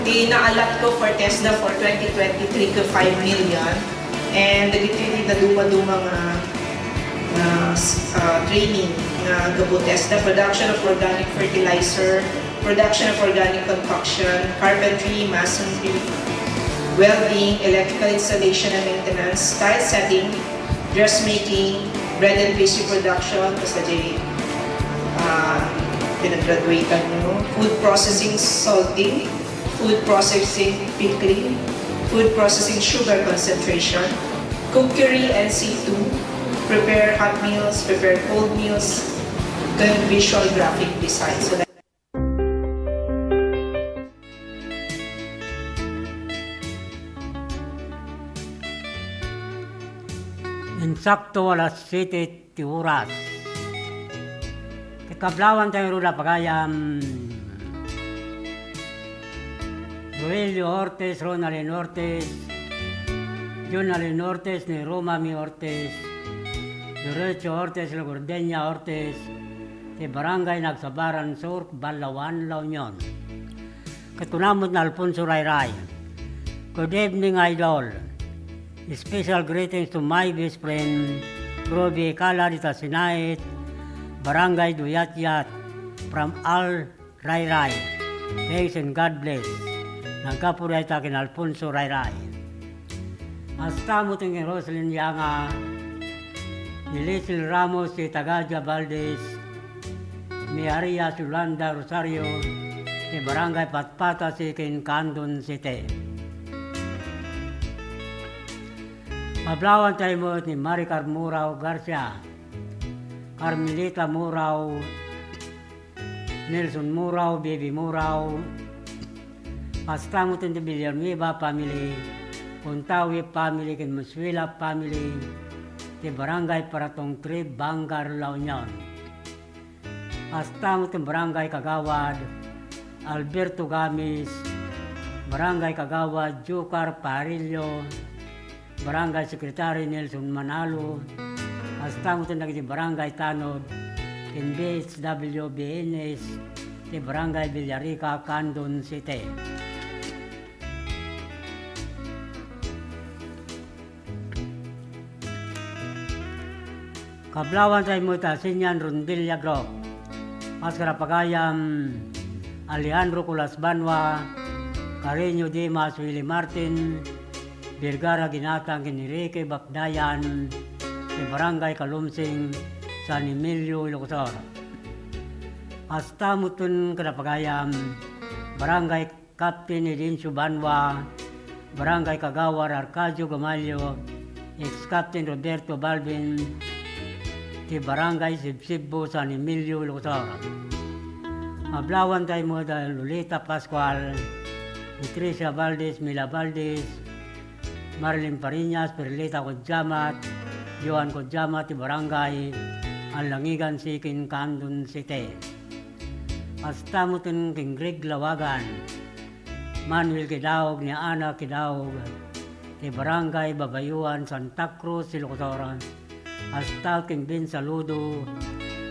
Ti naalat ko for TESDA for twenty twenty-three ko five million. And dagiti ti naduma-duma nga, nga, ah, training nga gapu TESDA, production of organic fertilizer, production of organic concoction, carpentry, masonry, welding, electrical installation and maintenance, tile setting, dressmaking, bread and pastry production, basta di, ah, pinag-graduatean mo, food processing, salting, food processing, pickling, food processing, sugar concentration, cookery, N C two, prepare hot meals, prepare cold meals, then visual graphic design. So, insakto alas siete ti oras. Ti kablaawan tayo runa pagayam, Rogelio Ortiz, Ronaldin Ortiz, Jonaldin Ortiz, ni Romami Ortiz, Lorenzo Ortiz Lagordeña Ortiz, ti Barangay Nagsabaran Sur, Balaoan, La Union. Ket kuna met ni Alfonso Rayray, "Good evening, Idol. Special greetings to my best friend, Ruby Ecala dita Sinait, Barangay Duyat-yat, from Al Rayray. Thanks and God bless." Naggapu dayta ken Alfonso Rayray. Kasta met ni Roselyn Yanga, ni Litzel Ramos ti taga Dia Valdez, ni Arias Yolanda Rosario ti Barangay Patpata City ken Candon City. Pablawan tayo met ni Maricar Murao Garcia, Carmelita Murao, Nelson Murao, Bibi Murao, kasta met ti Villanueva family, Contawi family, ken Musuela family, ti Barangay Paratong three, Vanguard, La Union. Kasta met ti Barangay Kagawad Alberto Gamis, Barangay Kagawad Jocar Parillo, Barangay Secretary Nelson Manalo, kasta met dagiti Barangay Tanod, ken B H W B N S, ti Barangay Villarica, Candon City. Kablawan tayo met a Senior Rondilla Group. Kas karapagayam, Alejandro Colas Banwa, Carreño Dimas, Willie Martin, Vergara Ginatang, Enrique Bakdayan, ti Barangay Kalumsing, San Emilio, Ilocos Sur. Kasta met ti karapagayam, Barangay Captain Edencio Banwa, Barangay Kagawad Arcadio Gamalio, ex-Captain Roberto Balbin, ti Barangay Sibsibbo, San Emilio, Ilocos Sur. Mablawan tayo mo da Lolita Pascual, Patricia Valdez, Mila Valdez, Marilyn Fariñas, Perlita Codiamat, Joan Codiamat, ti Barangay Alangigan City ken Candon City. Kasta met ken Greg Lawagan, Manuel Kidaog, ni Ana Kidaog, ti Barangay Babayuan, Santa Cruz, Ilocos Sur. Kasta ken Ben Saludo,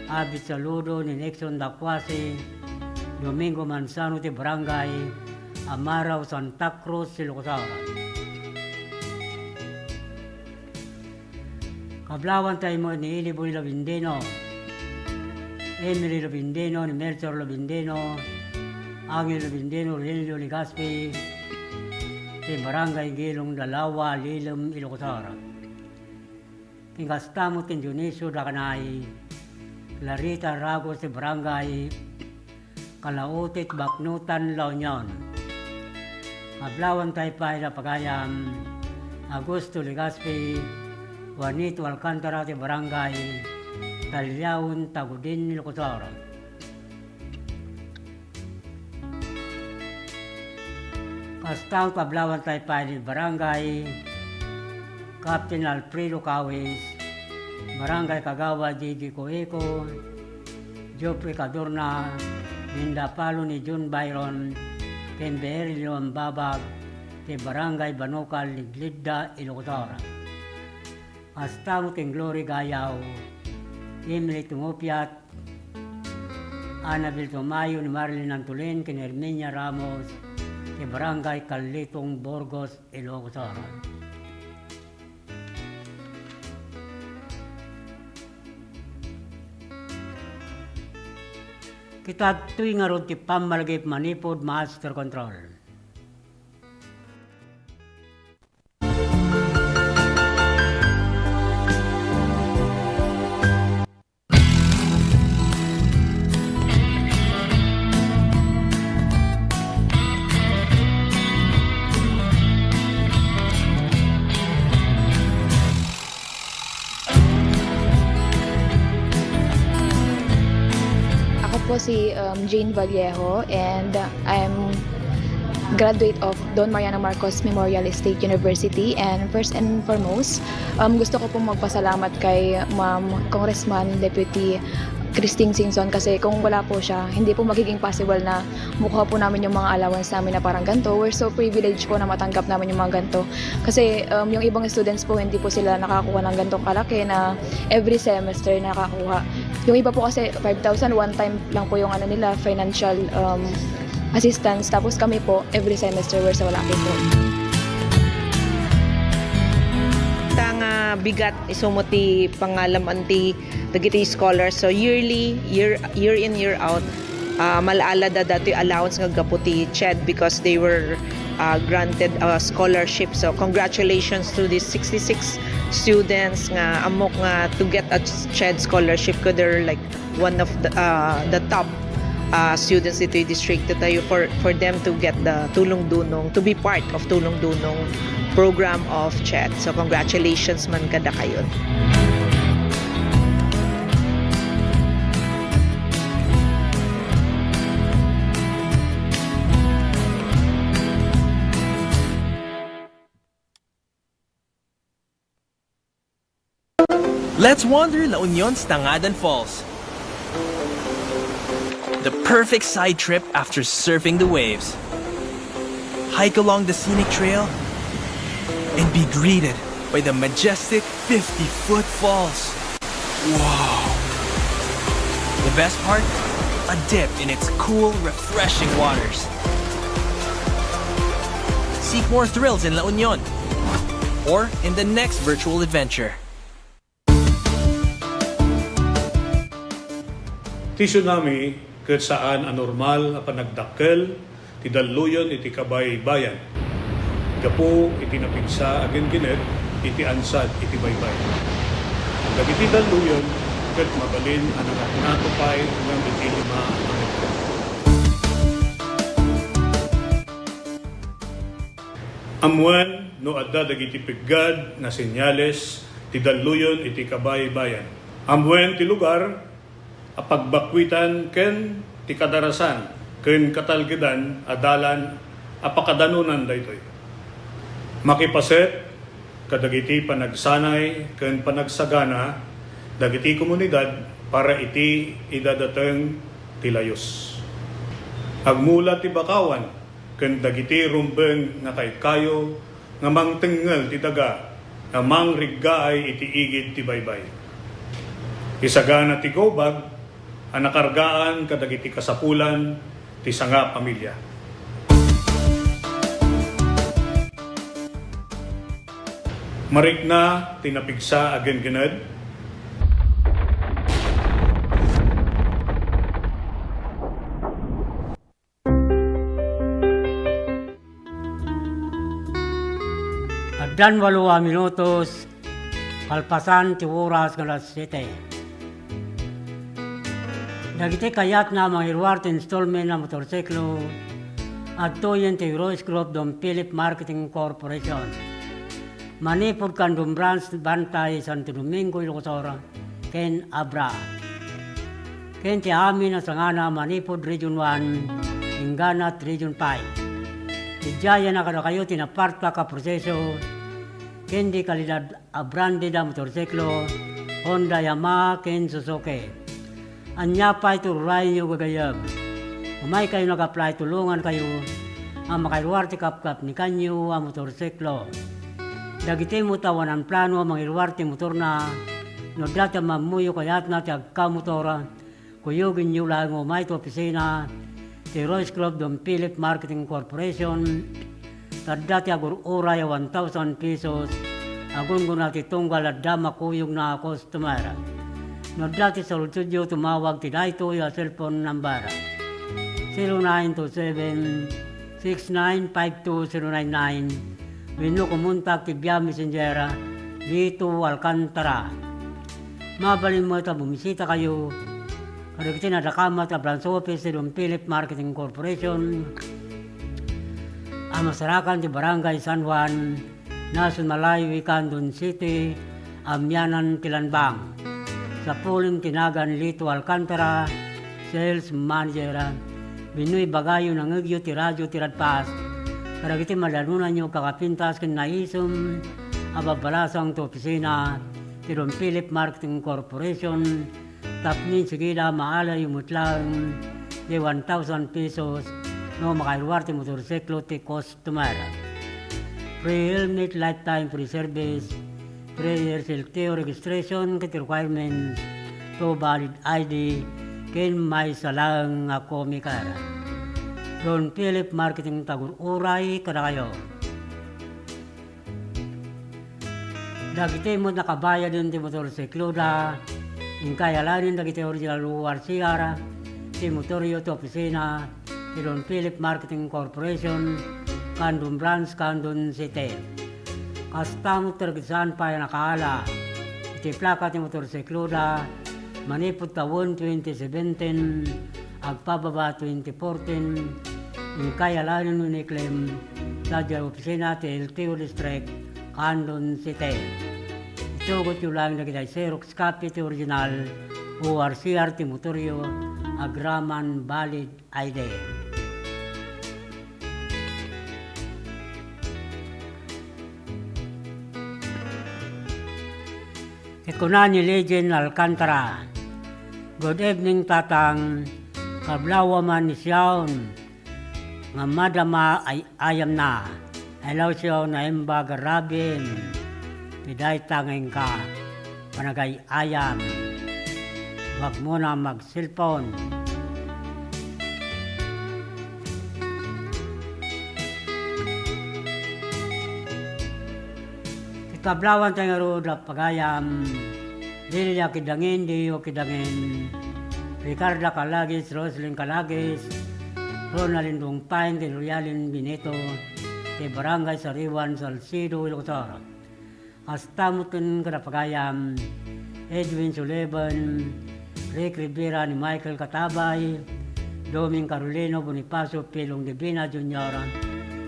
Abit Saludo, ni Nixon Dacuasi, Domingo Manzano, ti Barangay Amarao, Santa Cruz, Ilocos Sur. Kablawan tayo mo ni Ili Boy Labindeno, Emily Labindeno, ni Melchor Labindeno, Angel Labindeno, Relio Legaspi, ti Barangay Gilong Dalawa, Lilem, Ilocos Sur. Ken kasta met ken Dionisio Dacanay, Clarita Ragos, ti Barangay Calautit, Baknotan, La Union. Kablawan tayo pay da pagayam, Augusto Legaspi, Juanito Alcantara, ti Barangay Taliaon, Tagudin, Ilocos Sur. Kasta met kablawan tayo pay ni Barangay Captain Alfredo Cawis, Barangay Kagawad Gigi Coeco, Geoffrey Cadorna, Linda Palo ni John Byron, ken Beryl Luambabag, ti Barangay Banukal, Ligligda, Ilocos Sur. Kasta met ken Glory Gayaw, Emily Tumupiat, Annabel Tumayo, ni Marilyn Antolin, ken Herminia Ramos, ti Barangay Carletong, Burgos, Ilocos Sur. Kitadtoy ngarud ti pammalagip manipud master control. Ako po si, um, Jane Vallejo, and I'm graduate of Don Mariano Marcos Memorial State University. And first and foremost, um, gusto ko pong magpasalamat kay Ma'am Congressman Deputy Christine Singson, kasi kung wala po siya, hindi po magiging possible na makuha po namin yung mga allowance namin na parang ganito. We're so privileged po na matanggap namin yung mga ganito. Kasi, um, yung ibang students po, hindi po sila nakakuha ng ganitong kalaki na every semester nakakuha. Yung iba po kasi, five thousand, one time lang po yung ano nila, financial, um, assistance. Tapos kami po, every semester, we're so lucky po. Ta nga bigat, isumo ti pangalam-an ti dagiti scholars. So yearly, year, year in, year out, ah, mal-ala da datoy allowance nga gapu ti CHED because they were, ah, granted a scholarship. So congratulations to these sixty-six students nga ammok nga to get a CHED scholarship ko. They're like one of the, ah, the top, ah, students ditoy distrito tayo for, for them to get the Tulong Dunong, to be part of Tulong Dunong program of CHED. So congratulations man kadakayon. Let's wander La Union's Tangadan Falls. The perfect side trip after surfing the waves. Hike along the scenic trail and be greeted by the majestic fifty-foot falls. Wow! The best part? A dip in its cool, refreshing waters. Seek more thrills in La Union or in the next virtual adventure. Ti tsunami ket saan a normal a panagdakkel ti dalluyon iti kabaybayan gapu iti napigsa a genggenet iti ansad iti baybay. Dagiti dalluyon ket mabalin a nangatnato pay ngem iti lima a metro. Ammoen no adda dagiti peggad nga senyales ti dalluyon iti kabaybayan. Ammoen ti lugar a pagbakkuitan ken ti kadarasan ken katalgedan a dalan a pakadanunan daytoy. Makipaset kadagiti panagsanay ken panagsagana dagiti komunidad para iti idadateng ti layus. Agmula ti bakawan ken dagiti rumbeng nga kaykayo nga mangtengngel ti daga nga mangriggaay iti igid ti baybay. Isagana ti gawbag a nakargaan kadagiti kasapulan ti sanga pamilia. Marikna ti napigsa a genggened. Addan walo a minutos kalpasan ti oras nga alas siete. Dagiti kayatna a mangiruar ti installment a motorsiklo, adtoyen ti Heroes Group Don Philip Marketing Corporation. Manipud Candom Branch, Bantay, Santo Domingo, Ilocos Sur, ken Abra. Ken ti amin a sangana manipud Region one, inggana ti Region five. Idiayen a kadakayo ti napartak a proseso ken di kalidad a branded a motorsiklo, Honda, Yamaha, ken Suzuki. Ania pay ti uray-ayo gagayyem? Umaykayo nag-apply, tulongankayo a makairuar ti kapkapnikanyo a motorsiklo. Dagiti met a awan plano a mangiruar ti motorna, no adda ti ammoyo kayatna ti agkamotor, kuyogenyo laeng umay ti opisina ti Royce Club Don Philip Marketing Corporation, ta adda ti agur-uray a one thousand pesos a gunggona ti tunggal adda makuyogna a customer. No adda ti saludsodyo, tumawag ti daytoy a cellphone number, zero nine two seven, six nine five two zero nine nine, wenno kumontak ti via messenger, Lito Alcantara. Mabalin met a bumisitakayo kadagiti nadakamat a branch office ti Don Philip Marketing Corporation a masarakan ti Barangay San Juan, National Highway Candon City, amianan ti Lanbang. Sapulem ti nagan Lito Alcantara, Sales Manager. Wenno ibagayo, nangngegyo ti radio ti Radfast kadagiti madanonanyo a kakapintas ken naisem a babbalasang ti opisina ti Don Philip Marketing Corporation, Tapno sigida, maalayo met laeng ti one thousand pesos no makairuar ti motorsiklo ti customer. Free helmet, lifetime free service, three years L T O registration ket requirements to valid I D ken maysa laeng nga comic card. Don Philip Marketing, tagur-uray kadakayo. Dagiti met nakabayaden ti motorsikloda, inkay alaenen dagiti original O R C R ti motoryo ti opisina ti Don Philip Marketing Corporation, Candon Branch, Candon City. Kasta met ti saan pay a nakaala iti plaka ti motorsikloda manipud tawen twenty seventeen agpababa twenty fourteen, inkay alaenen wenno iklem sadiay opisina ti L T O District, Candon City. Itugotyo laeng dagiti Xerox copy ti original O R C R ti motoryo agraman valid I D. Ket kuna ni Legend Alcantara, "Good evening, Tatang. Kablawam a ni Siaon nga madama ay-ayamna. I love you, naimbag a Robin. Ti dayta nga inka panagay-ayam. Huwag muna mag-cellphone." Ti kablawanta ngarud a pagayam, Lilia Kidangin, Dio Kidangin, Ricarda Calagis, Roslyn Calagis, Ronaldin Dungpain, ken Royalin Benito, ti Barangay Sariwan, Salcedo, Ilocos Sur. Kasta met ken kada pagayam, Edwin Sullivan, Rick Rivera, ni Michael Katabay, Doming Carolino, Bonifacio Pilong Divina Junior,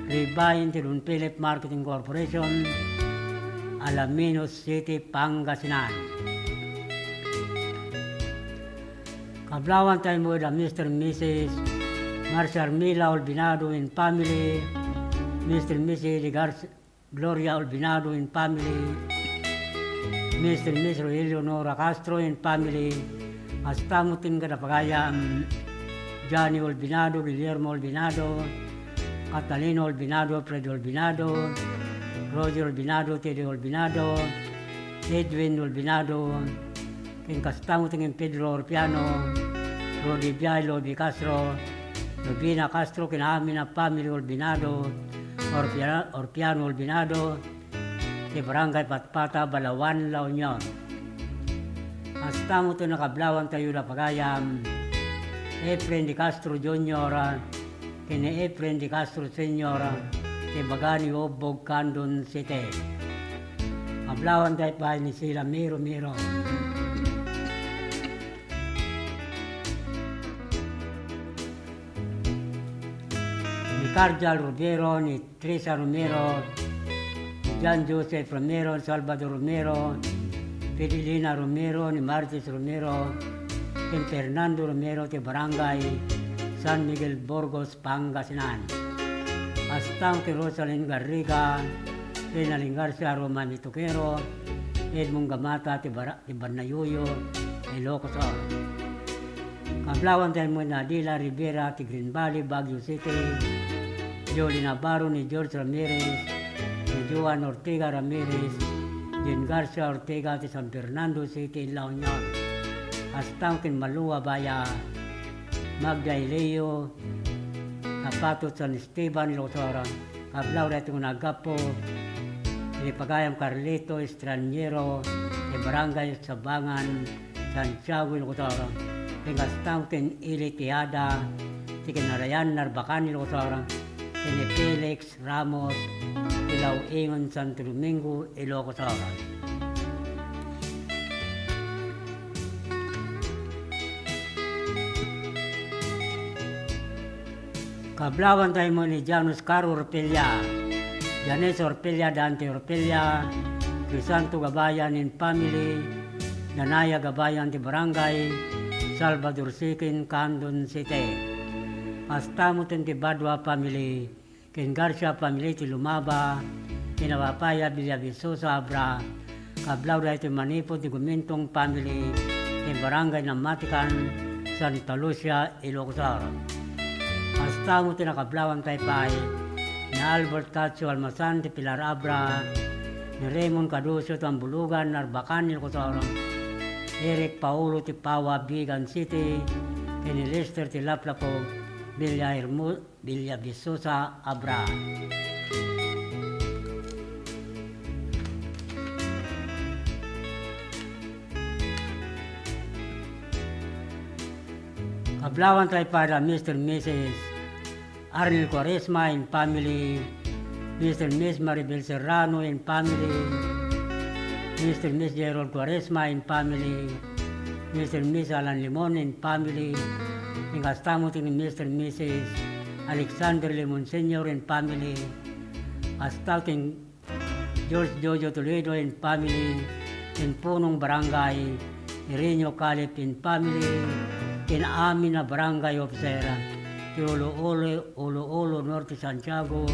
Ribain ti Don Philip Marketing Corporation, Alaminos City, Pangasinan. Kablawanta met da Mister and Missus Marcia Armila Olvinado and family, Mister and Missus Legarcia Gloria Olvinado and family, Mister and Miss Rogelio Nora Castro and family, kasta met ken kada pagayam, Johnny Olvinado, Guillermo Olvinado, Catalino Olvinado, Fred Olvinado, Roger Olvinado, Teddy Olvinado, Edwin Olvinado, ken kasta met ken Pedro Orpiano, Rodi Biay, Lobi Castro, Lovina Castro, ken amin a family Olvinado, Orpia-, Orpiano Olvinado, ti Barangay Patpata, Balaoan, La Union. Kasta met ti nakablawantayo da pagayam, Efren de Castro Junior, ken ni Efren de Castro Senior, ti baga ni Ubbog, Candon City. Kablawanta pay ni Sila Miro Miro. Ni Cardal Romero, ni Teresa Romero, ni John Joseph Romero, ni Salvador Romero, Fidelina Romero, ni Martis Romero, ken Fernando Romero ti Barangay San Miguel, Burgos, Pangasinan. Kasta met ti Rosalyn Garriga, Renalyn Garcia, Romani Tuquero, Edmond Gamata ti Bara-, ti Barnayuyo, Ilocos Sur. Kablawanta met ni Adela Rivera ti Green Valley, Baguio City, Jolie Navarro, ni George Ramirez, ni Joan Ortega Ramirez, Jean Garcia Ortega ti San Fernando City, La Union. Kasta met ken Malua Baya, Magda Ileo, Tapatot, San Esteban, Ilocos Sur. Kablawanta met ti naggapu iti pagayam Carlito Estraniero, ti Barangay Sabangan, Santiago, Ilocos Sur. Ken kasta met ken Eli Tejada, ti Kinarayan, Narbacan, Ilocos Sur. Ken ni Felix Ramos, ti Law-ingon, Santo Domingo, Ilocos Sur. Kablawanta met ni Jan Oscar Orpella, Janes Orpella, Dante Orpella, Crisanto Gabayan and family, Danaya Gabayan ti Barangay Salvador Siquin, Candon City. Kasta met ti Badua family, ken Garcia family ti Lumaba, ken Apapaya Villavisosa Abra, kablawda iti manipud ti Gumentong family, ken Barangay Namatican, Santa Lucia, Ilocos Sur. Kasta met ti nakablawan tayo pay ni Albert Cacho Almasan ti Pilar Abra, ni Raymond Caducio ti Ambulugan, Narbacan, Ilocos Sur, Eric Paolo ti Paua, Vigan City, ken ni Lester ti Laplapog, Villa Hermo-, Villa Visosa, Abra. Kablawan tayo pay da Mister Missus Arnel Cuaresma and family, Mister Miss Maribel Serrano and family, Mister Miss Gerald Cuaresma and family, Mister Miss Alan Limon and family, ken kasta met ni Mister Missus Alexander Limon Senior and family, kasta ken George Jojo Toledo and family, ken punong barangay Irenio Calip and family, ken amin a barangay officer ti Ulo-Ulo, Ulo-Ulo Norte, Santiago.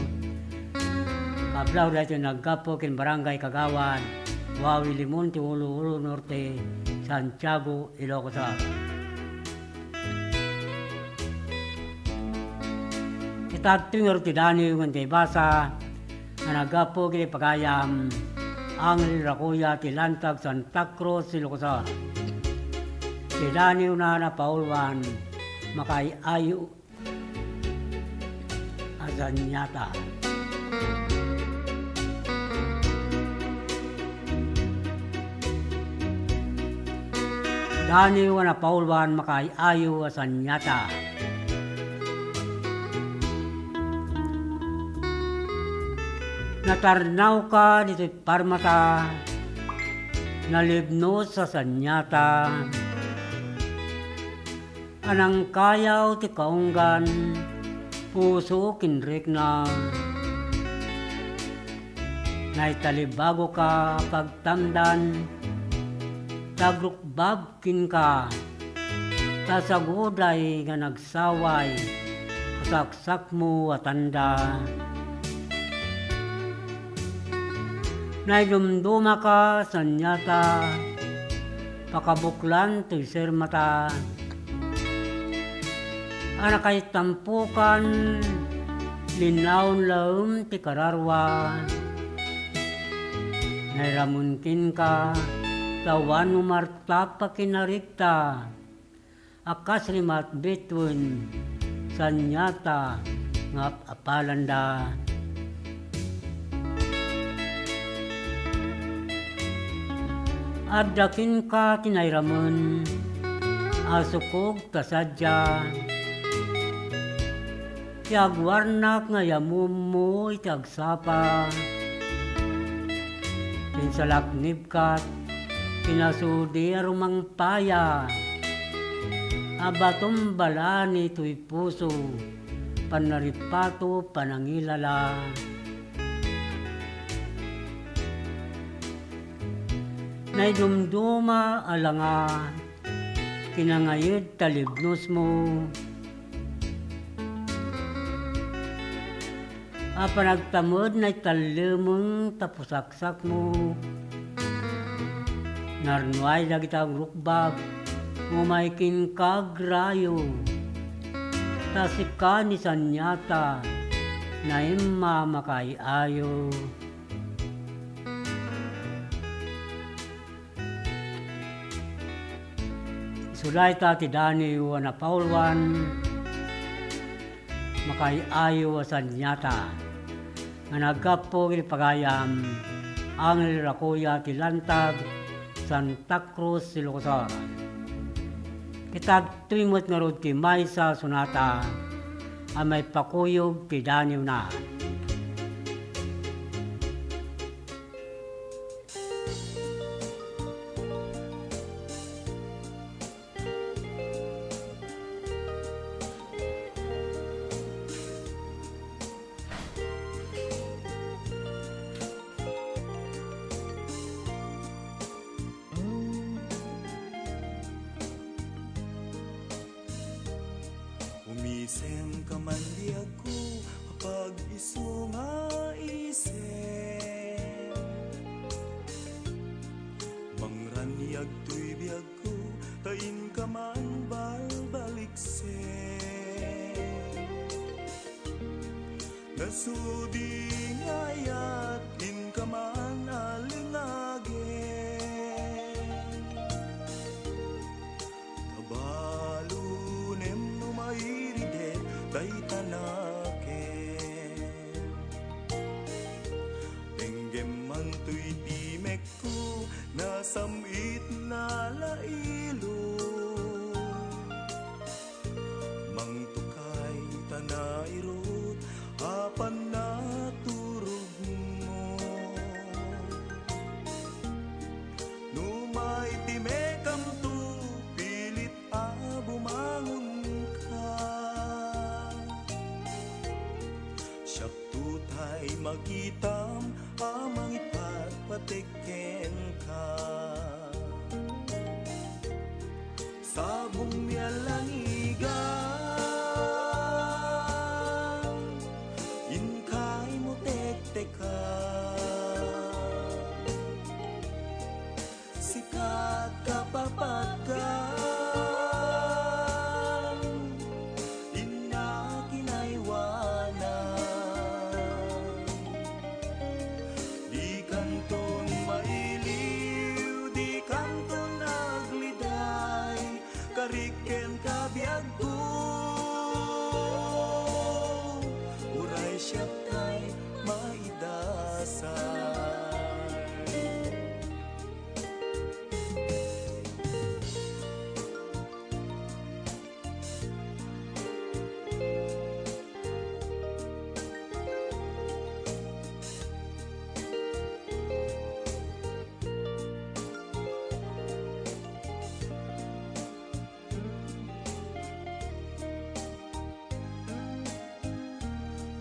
Kablaw daytoy naggapu ken barangay kagawad Wawi Limon ti Ulo-Ulo Norte, Santiago, Ilocos Sur. Ita adtoy ngarud ti daniw nga intay basa nga naggapu iti pagayam Angel Racoya ti Lantag, Santa Cruz, Ilocos Sur. Ti daniwna a napauluan, makaay-ayo a saniata. Daniw a napauluan, makaay-ayo a saniata. Natarnawka ditoy parmata, nalibnos a saniata. Anangkayaw ti kaunggan, puso ken rikna. Naitalibbagoka pagtamdan, ti agrukbab kenka, ta saguday nga nagsaway, saksakmo a tanda. Naidumdumaka saniata, pakabuklan toy sermata. A nakaitampokan, linnaon laeng ti kararua. Nairamen kenka, ta awan no martap a kinarikta. A kas rimat bituen, saniata nga ap-apalanda. Adda kenka ti nairamen a sukog ta sadia, ti agwarnak nga yamummo iti agsapa. Pinsalaknibkat, pinasudi a rumangpaya, a baton balani toy puso, pannaripato, panangilala. Naidumduma a langa, kinangayed ta libnosmo. A panagtamed naitallemeng ta pusaksakmo. Narnuay dagita agrukbab, umay kenka agrayo. Ta sika ni saniata, naimma makaay-ayo. Isu dayta ti daniw a napauluan, makaay-ayo a saniata, nga naggapu iti pagayam Angel Racoya ti Lantag, Santa Cruz, Ilocos Sur. Ket adtoy met ngarud ti maysa a sonata a maipakuyog ti daniwna. Umisem ka man biagko, apag-isu nga isem. Mangraniag toy biagko, Inka man balbaliksen, nasudi nga ayat, inka man alingagen. Kabalunem no mairidet dayta nakem. Denggem man toy timek ko, nasam-it na la ilo. Mangtukay ta nairut, apan naturog mo. No maitimekamto, pilit a bumangonka. Siak tutay makitam a mangipatpatek kenka. Sabong mialangigan, inkay mo tektekan. Sikat kapapagan, inna kinaywanan. Dikanton mailiw, dikanton agliday, karik ken kabiagko, uray siak tay maidasay.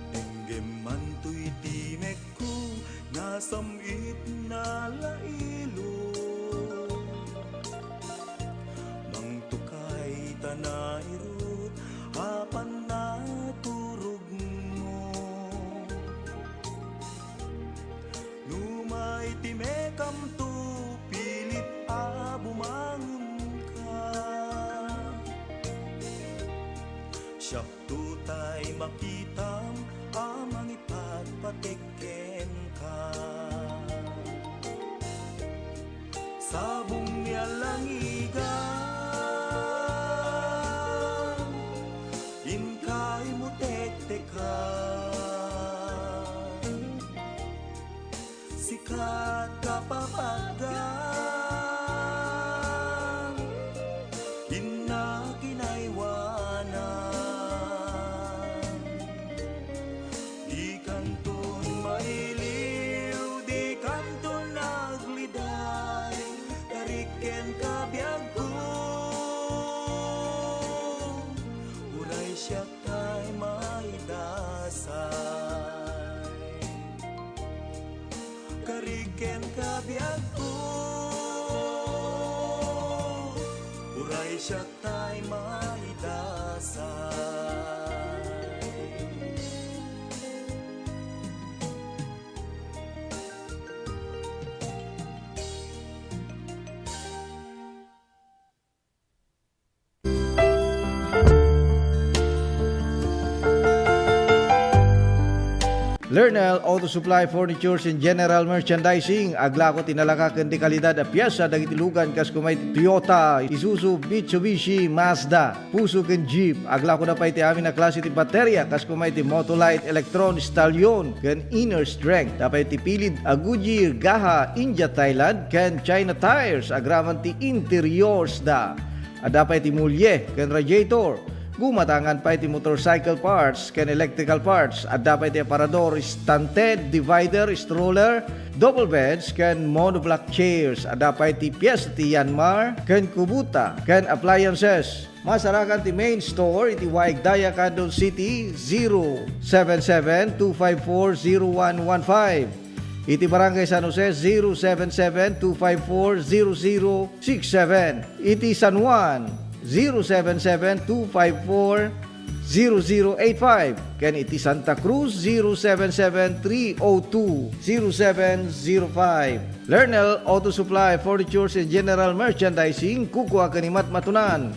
Denggem man toy timek ko, nasam-it na la ilo. Mangtukay ta nairut, apan naturog mo. No maitimekamto, pilit a bumangonka. Siak tutay makitam a mangipatpatek kenka. Sabong mialangigan, inkay mo tektekan. Sikat kapapagan, inna kinaywanan. Dikanton mailiw, dikanton agliday, karik ken kabiagko, uray siak tay maidasay. Karik ken kabiagko, uray siak tay maidasay. Lernel Auto Supply Furnitures and General Merchandising, aglako ti nalaka ken di kalidad a piesa dagiti lugan kas kuma iti Toyota, Isuzu, Mitsubishi, Mazda, Fuso ken Jeep. Aglako da pay ti amin a klase ti bateria kas kuma iti Motolite, Electron, Stallion, ken Inner Strength. Da pay ti pilid a Goodyear, Gaha, India, Thailand, ken China tires agraman ti interiors da. Adda pay ti mulye ken radiator. Gumatangan pay ti motorcycle parts ken electrical parts. Adda pay ti aparador, stand head, divider, stroller, double beds, ken monoblock chairs. Adda pay ti pies ti Yanmar ken Kubota ken appliances. Masarakan ti main store iti Waig Daya, Candon City, zero seven seven two five four zero one one five. Iti Barangay San Jose, zero seven seven two five four zero zero six seven. Iti San Juan, zero seven seven two five four zero zero eight five, ken iti Santa Cruz, zero seven seven three oh two zero seven zero five. Lernel Auto Supply, Furnitures and General Merchandising, kukua ken ni Matmatunan.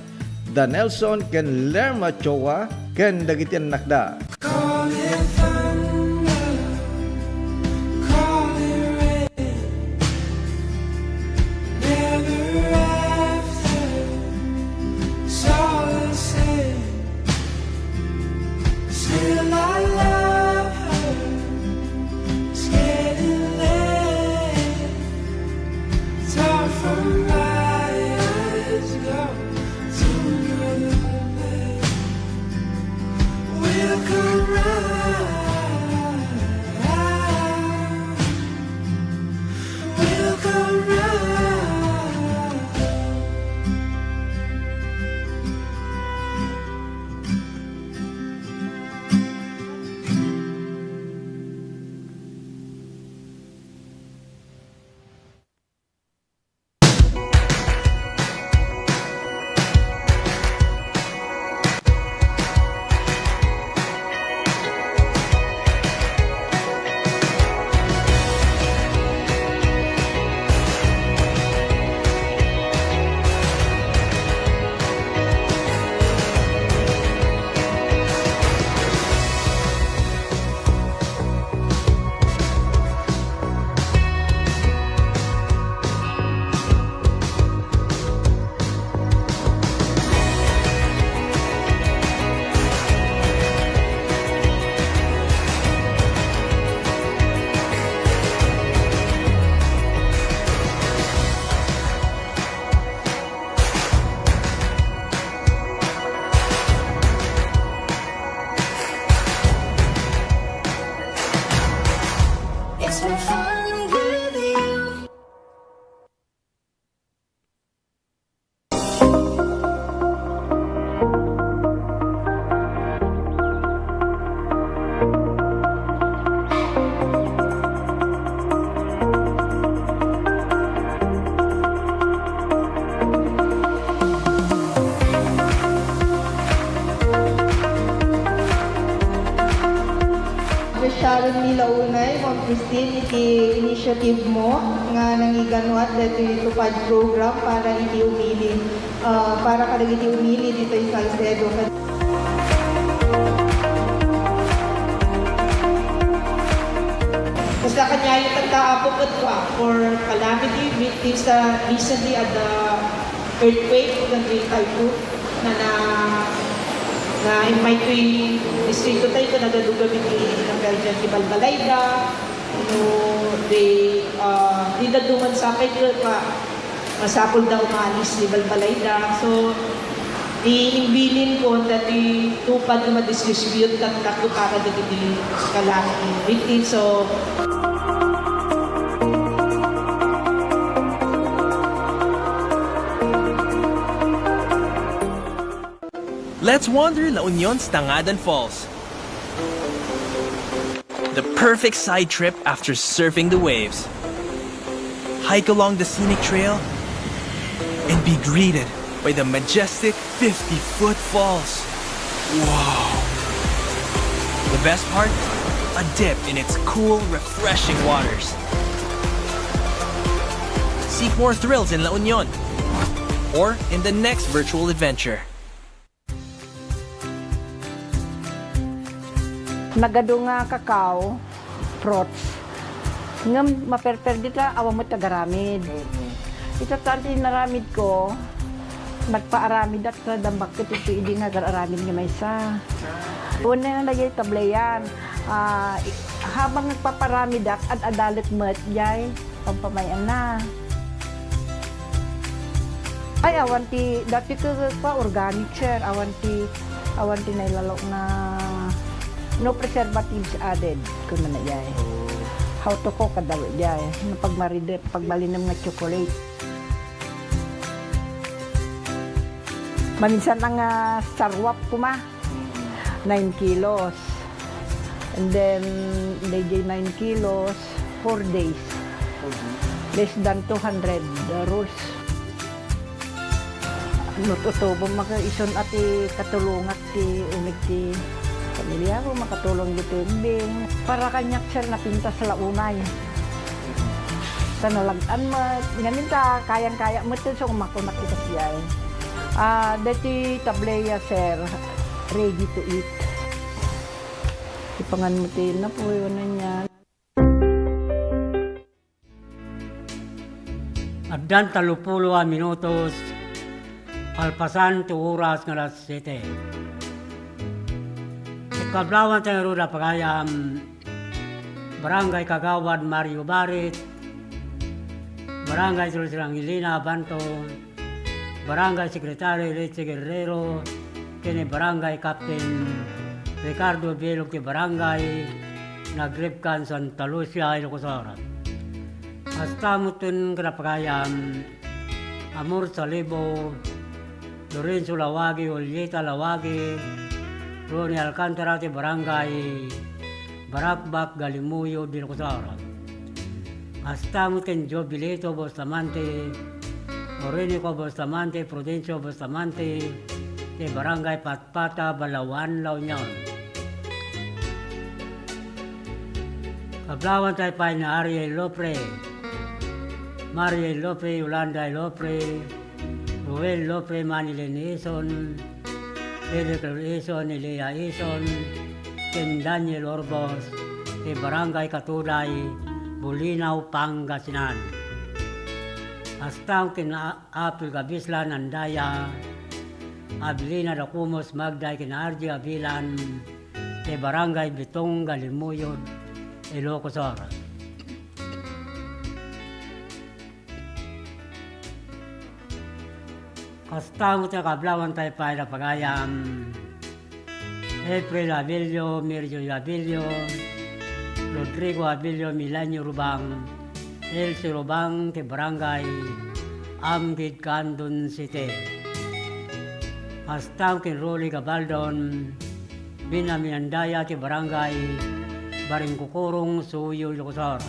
Da Nelson ken Lerma Choa ken dagiti annakda. Call it thunder, call it rain, never after, it's all the same. Still I love her. It's getting late. It's hard for my eyes to go to another place. We'll come round. We'll come round. It's been fun with you. Appreciate mi launay, Ma'am Christine, iti initiative mo nga nangiganuat daytoy TUPAD program para iti umili, ah, para kadagiti umili ditoy Salcedo. Kasla kaniayo tatta, Apo, ket for calamity victims, ah, recently at the earthquake, the great typhoon, na, na, na immay toy distrito tayo, ket nagadugan iti, nagkaidian ti balbalayda, no, di, ah, di dadduma sapay, ket pa, masapul da umalis ti balbalayda. So, ti imbilin ko, dati TUPAD nga madistribute ket tatlo para dagiti kalaki. Victims of Let's wander La Union's Tangadan Falls. The perfect side trip after surfing the waves. Hike along the scenic trail and be greeted by the majestic fifty-foot falls. Wow! The best part? A dip in its cool, refreshing waters. Seek more thrills in La Union or in the next virtual adventure. Nagadu nga kakao, fruits. Ngem maperper dita, awan met agaramid. Mm. Ita ti inaramid ko, nagpaaramidak ta dammakket iti idi nga agar-aramid nga maysa. Una nga dagiti tableyan, ah, i-, habang nagpaparamidak, ad-adalet met, jay. Pampamay-anna. Ay, awan ti, dati ket pa organic, sir. Awan ti, awan ti nailalo nga no preservatives added, kunana jay. Oh. How to cook, kada jay. No pagmaride, pagbalinem nga chocolate. Maminsan nga sarwap kuma. Nine kilos. And then, dayjay nine kilos, four days. Mhm. Less than two hundred, the rules. No tutubo, maka isun a ti katulongak ti umig ti pamiliako, makatulong ditoy ubbing. Para kaniak, sir, napintas la unay. Ta nalag-an met. Ngamin ta kayang-kaya met, so kumakunak iti siya. Ah, deti tablea, sir, ready to eat. Ipangan mo ti napuy, wala niya. Addan tallopulo a minutos, kalpasan ti oras nga alas siete. Kablawan tayo da pagayam, Barangay Kagawad Mario Barit, Barangay Dulce Angelina Abanto, Barangay Secretary Richie Guerrero, ken ni Barangay Captain Ricardo Bilog ti Barangay Nagribkan, Santa Lucia, Ilocos Sur. Kasta met ken kadapagayam, Amor Salibo, Lorenzo Lawagi, Julieta Lawagi, Ronnie Alcantara ti Barangay Barakbak, Galimuyod, Ilocos Sur. Kasta met ken Jobilito Bustamante, Orinico Bustamante, Prudencio Bustamante, ti Barangay Patpata, Balaoan, La Union. Kablawan tayo pay ni Ariel Lopre, Mariel Lopre, Yolanda Lopre, Ruel Lopre, Manilyn Ison, Eric Ison, Elia Ison, ken Daniel Orbos, ti Barangay Katuday, Bulinaw, Pangasinan. Kasta ken a-, Apil Gabislan Andaya, Abilina Dacumus Magday ken Arji Abilan, ti Barangay Bitong, Galimuyod, Ilocos Sur. Kasta met ti kablawan tayo pay da pagayam. April Abilio, Mirjoy Abilio, Rodrigo Abilio, Milanio Rubang, Elsie Rubang, ti Barangay Amgid, Candon City. Kasta ken Rolly Gabaldon, Bina Minandaya ti Barangay Baringkukurong, Suyo, Ilocos Sur.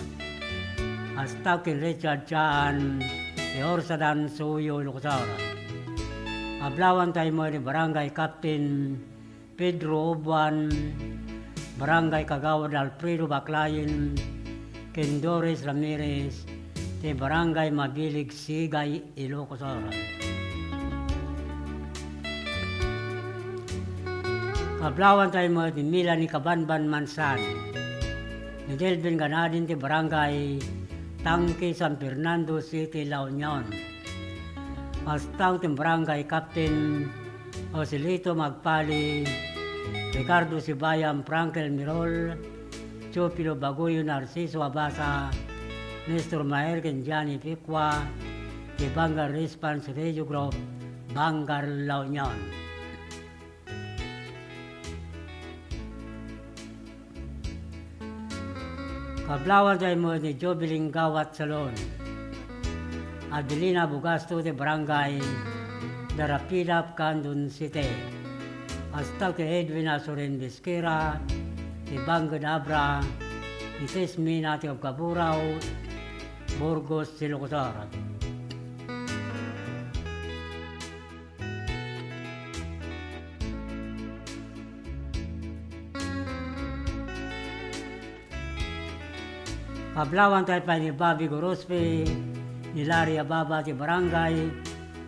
Kasta ken Richard Chaan ti Orsadan, Suyo, Ilocos Sur. Kablawan tayo met ni Barangay Captain Pedro Obuan, Barangay Kagawad Alfredo Baclayen, ken Doris Ramirez, ti Barangay Mabilig, Sigay, Ilocos Sur. Kablawan tayo met ni Melanie Kabanban Mansan, ni Delvin Ganadin ti Barangay Tangke, San Fernando City, La Union. Kasta ti Barangay Captain Joselito Magpali, Ricardo Sibayan, Frankel Mirol, Teofilo Baguyo, Narciso Abasa, Nestor Maher, ken Johnny Picua, ti Bangar Response Radio Group, Bangar, La Union. Kablawan tayo met ni Jovelyn Gawat Salon, Adelina Bugasto ti Barangay Darapilap, Candon City. Kasta ken Edwin Asorin Bisquera ti Bangked Abra, ni Tesmina ti Agkaburao, Burgos, Ilocos Sur. Kablawan tayo pay ni Bobby Gorospe, ni Larry Ababa ti Barangay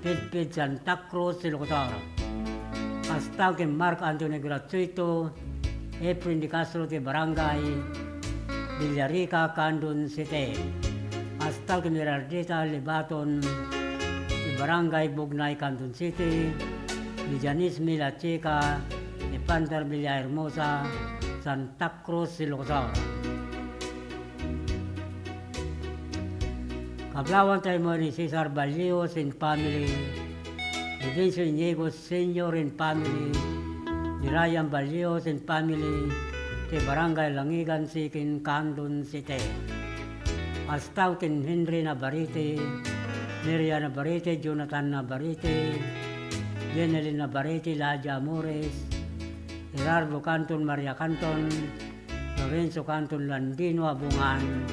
Pidpid, Santa Cruz, Ilocos Sur. Kasta ken Mark Anthony Gratuito, Efren de Castro ti Barangay Villarica, Candon City. Kasta ken Bernardita Libaton ti Barangay Bugnay, Candon City, ni Janice Milachica ti Pantar Villahermosa, Santa Cruz, Ilocos Sur. Kablawan tayo met ni Cesar Ballios and family, ni Vincio Iñigo Senior and family, ni Ryan Ballios and family, ti Barangay Langigan, Siquin, Candon City. Kasta ken Henry Navarrete, Miriam Navarrete, Jonathan Navarrete, Jenelyn Navarrete, Ladia Amores, Gerardo Canton, Maria Canton, Lorenzo Canton, Landino Abungan,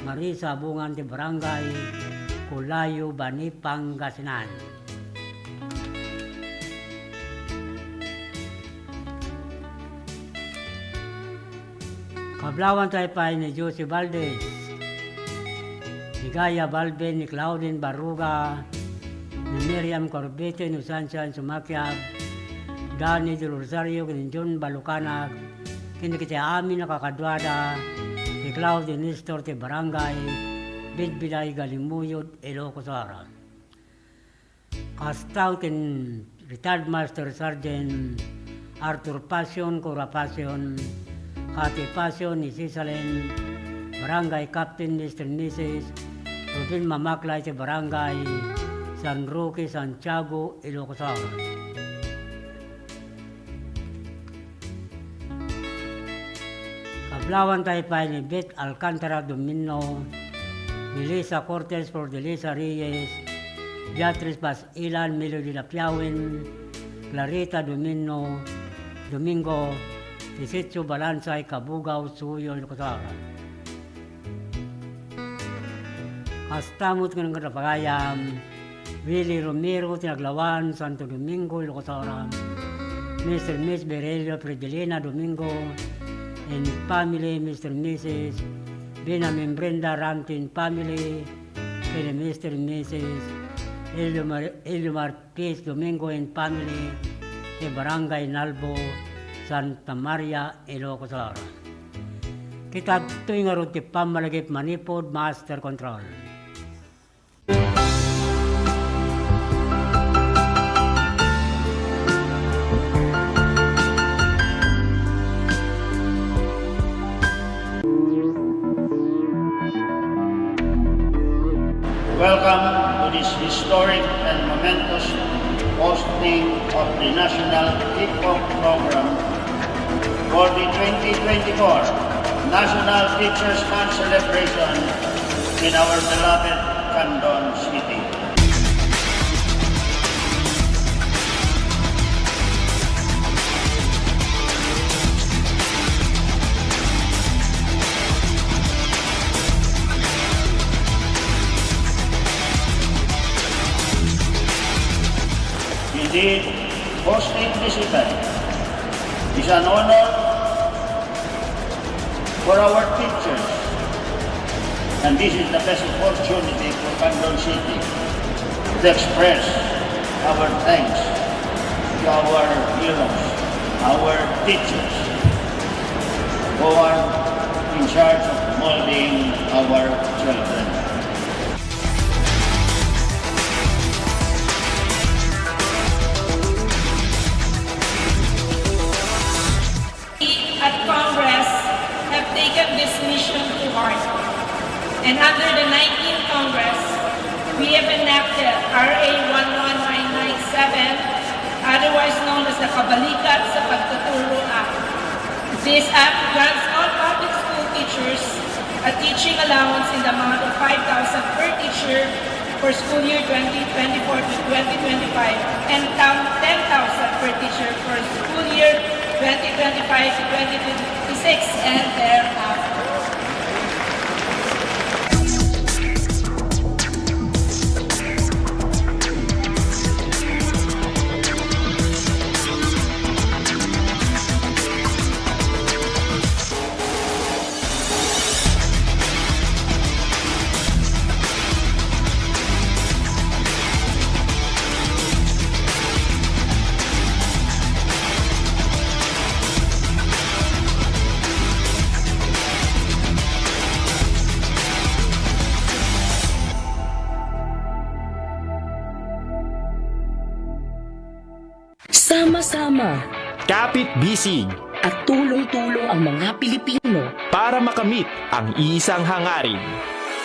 Marisa Abungan ti Barangay Colayo, Bani, Pangasinan. Kablawanta pay ni Josie Valdez, ni Gaia Balbin, ni Claudine Barruga, ni Miriam Corbete, ni Sunshine Sumakiag, Danny Del Rosario, ken John Balukanag, ken dagiti amin a kakaduada, ni Claudio Nestor ti Barangay Bidbiday, Galimuyod, Ilocos Sur. Kasta ken Retired Master Sergeant Arthur Pasion, Cora Pasion, Cathy Pasion, ni Cisalin, Barangay Captain, Mister Missus Rubin Mamaklay ti Barangay San Roque, Santiago, Ilocos Sur. Kablawanta pay ni Beth Alcantara Domino, ni Lisa Cortez Flor de Lisa Reyes, Beatriz Bas-, Ilan, Melody Lapiawen, Clarita Domino, Domingo, ti Sitio Balansay, Kabugao, Suyo, Ilocos Sur. Kasta met ken kadagiti pagayam, Willie Romero, ti Naglawan, Santo Domingo, Ilocos Sur. Mister Miss Virelio Fredelina Domingo and family, Mister Missus Benjamin Brenda Rantin family, ken Mister Missus Eliomar, Eliomar Peace Domingo and family, ti Barangay Nalbo, Santa Maria, Ilocos Sur. Ket adtoy ngarud ti pammalagip manipud Master Control. Welcome to this historic and momentous posting of the National Kickoff Program for the twenty twenty-four National Teachers' Month celebration in our beloved Candon City. Indeed, hosting this event is an honor for our teachers. And this is the best opportunity for Candon City to express our thanks to our heroes, our teachers, who are in charge of molding our children. At Congress have taken this mission to heart. And under the nineteenth Congress, we have enacted R A one one nine nine seven, otherwise known as the Kabalikat sa Pagtuturo Act. This act grants all public school teachers a teaching allowance in the amount of five thousand per teacher for school year twenty twenty-four to twenty twenty-five and tam-, ten thousand per teacher for school year twenty twenty-five to twenty twenty-six and thereafter. Sama-sama. Kapit-bisig. At tulong-tulong ang mga Pilipino. Para makamit ang isang hangarin.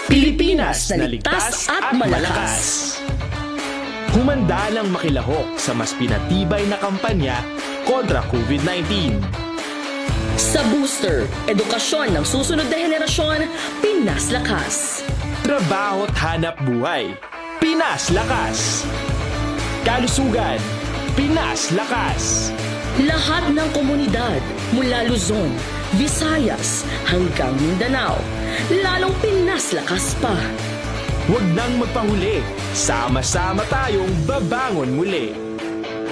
Pilipinas na ligtas at malakas. Humanda nang makilahok sa mas pinatibay na kampanya kontra COVID nineteen. Sa booster, edukasyon ng susunod na henerasyon, Pinas Lakas. Trabaho at hanap buhay. Pinas Lakas. Kalusugan, Pinas Lakas. Lahat ng komunidad, mula Luzon, Visayas, hanggang Mindanao, lalong Pinas Lakas pa. Huwag nang magpahuli, sama-sama tayong babangon muli.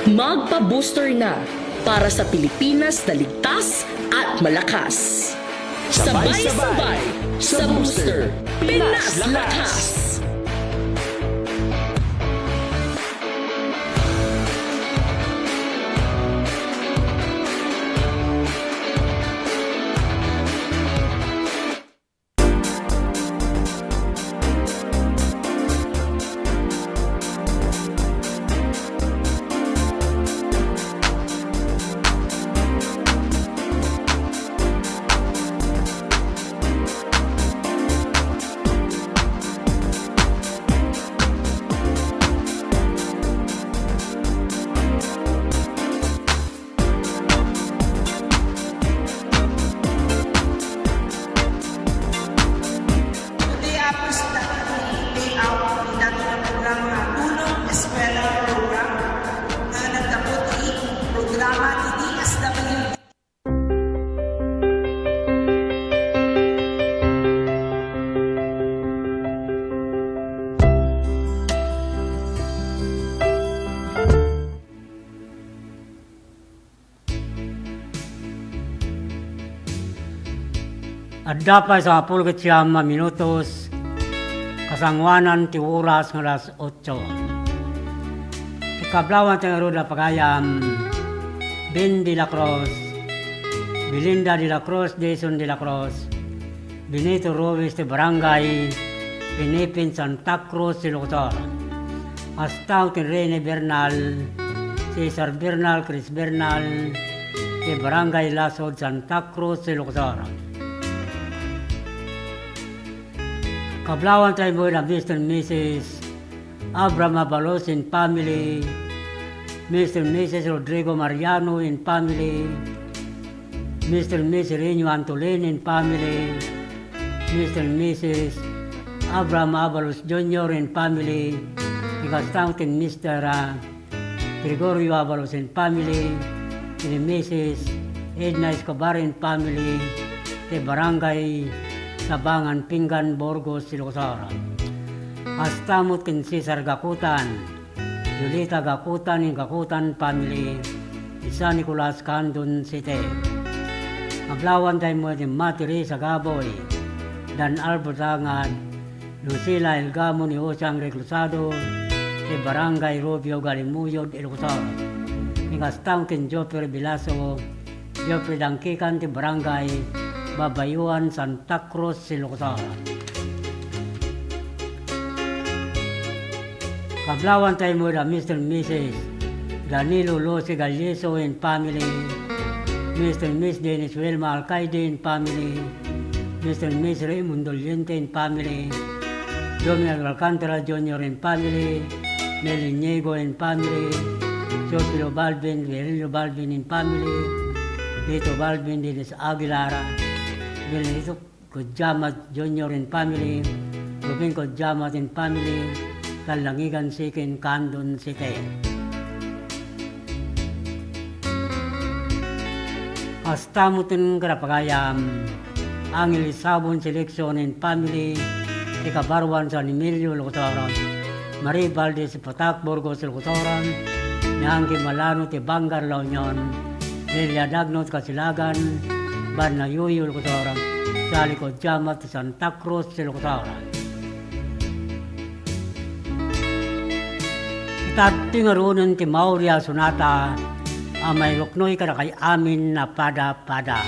Magpa-booster na para sa Pilipinas na ligtas at malakas. Sabay-sabay sa Booster Pinas Lakas. Today, a presenta iti layout ti daton a programa, Tulong Eskwela Program, nga nagtapot ti programa ti D S W D. Adda pay sangapulo ket siam a minutos kasangoanan ti oras nga alas otso. Ti kablawan ti ngarud a pagayam, Ben de la Cruz, Belinda de la Cruz, Jason de la Cruz, Benito Ruiz ti Barangay Pinipin, Santa Cruz, Ilocos Sur. Kasta met ken Rene Bernal, Cesar Bernal, Chris Bernal, ti Barangay Lasud, Santa Cruz, Ilocos Sur. Kablawan tayo met da Mister and Missus Abraham Abalos and family, Mister and Missus Rodrigo Mariano and family, Mister and Missus Rino Antolin and family, Mister and Missus Abraham Abalos Junior and family, ti kasta met ken Mister, ah, Gregorio Abalos and family, ken ni Missus Edna Escobar and family, ti Barangay Sabangan Pinggan, Burgos, Ilocos Sur. Kasta met ken Cesar Gakutan, Yolita Gakutan and Gakutan family, ti San Nicolas, Candon City. Kablawan tayo met ni Ma Teresa Gaboy, Dan Albert Angad, Lucila Elgamo ni Jose Angel Cruzado, ti Barangay Rubio, Galimuyod, Ilocos Sur. Ni kasta met ken Jofre Bilaso, Jofre Dangkikan ti Barangay Babayuan, Santa Cruz, Ilocos Sur. Kablawan tayo met da Mister and Missus Danilo Lucy Galliso and family, Mister and Miss Dennis Wilma Alcaide and family, Mister and Miss Raymond Doliente and family, Dominic Alcantara Junior and family, Mel Inigo and family, Teofilo Balvin, Virgilio Balvin and family, Lito Balvin, Dennis Aguilar, Benedicto Codiamat Junior and family, Rubin Codiamat and family, Talangigan City and Candon City. Kasta met ken kada pagayam, Angel Sabon Selection and family, ti Kabaruan San Emilio, Ilocos Sur, Marie Valdez Patak, Burgos, Ilocos Sur, ni Angki Malano ti Bangar La Union, Lilia Dagnot Kasilagan, Barna Yuyu, Ilocos Sur, Sally Codiamat ti Santa Cruz, Ilocos Sur. Ita ti ngarunen ti mauri a sonata a mairuknoy kadakay amin a pada-pada.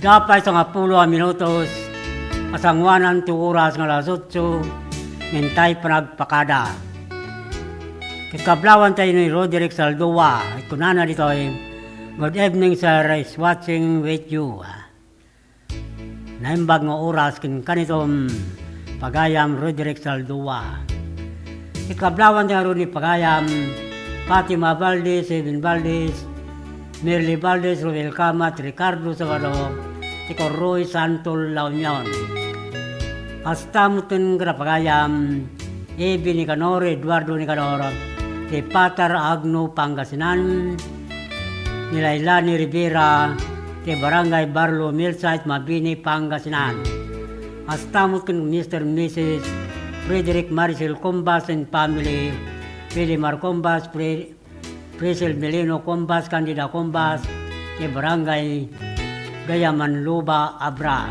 Dapay sangapulo a minutos, kasangoanan ti oras nga alas otso, ngem tay panagpakada. Ket kablawanta ni Roderick Saldua, ket kunana ditoy, "Good evening, sir, is watching with you." Naimbag nga oras ken kanitom, pagayam Roderick Saldua. Ket kablawanta ngarud ni pagayam, Fatima Valdez, Eben Valdez, Merly Valdez, Roel Camat, Ricardo Sabado, ti Korroy Santo La Union. Kasta met ken kada pagayam, Ebi Nicanor, Eduardo Nicanor, ti Patar Agno, Pangasinan, ni Lailani Rivera, ti Barangay Barlo Millsite, Mabini, Pangasinan. Kasta met ken Mister Missus Frederick Maricel Combas and family, Pilimar Combas, Fre-, Priscil Melino Combas, Candida Combas, ti Barangay Gayaman Luba, Abra.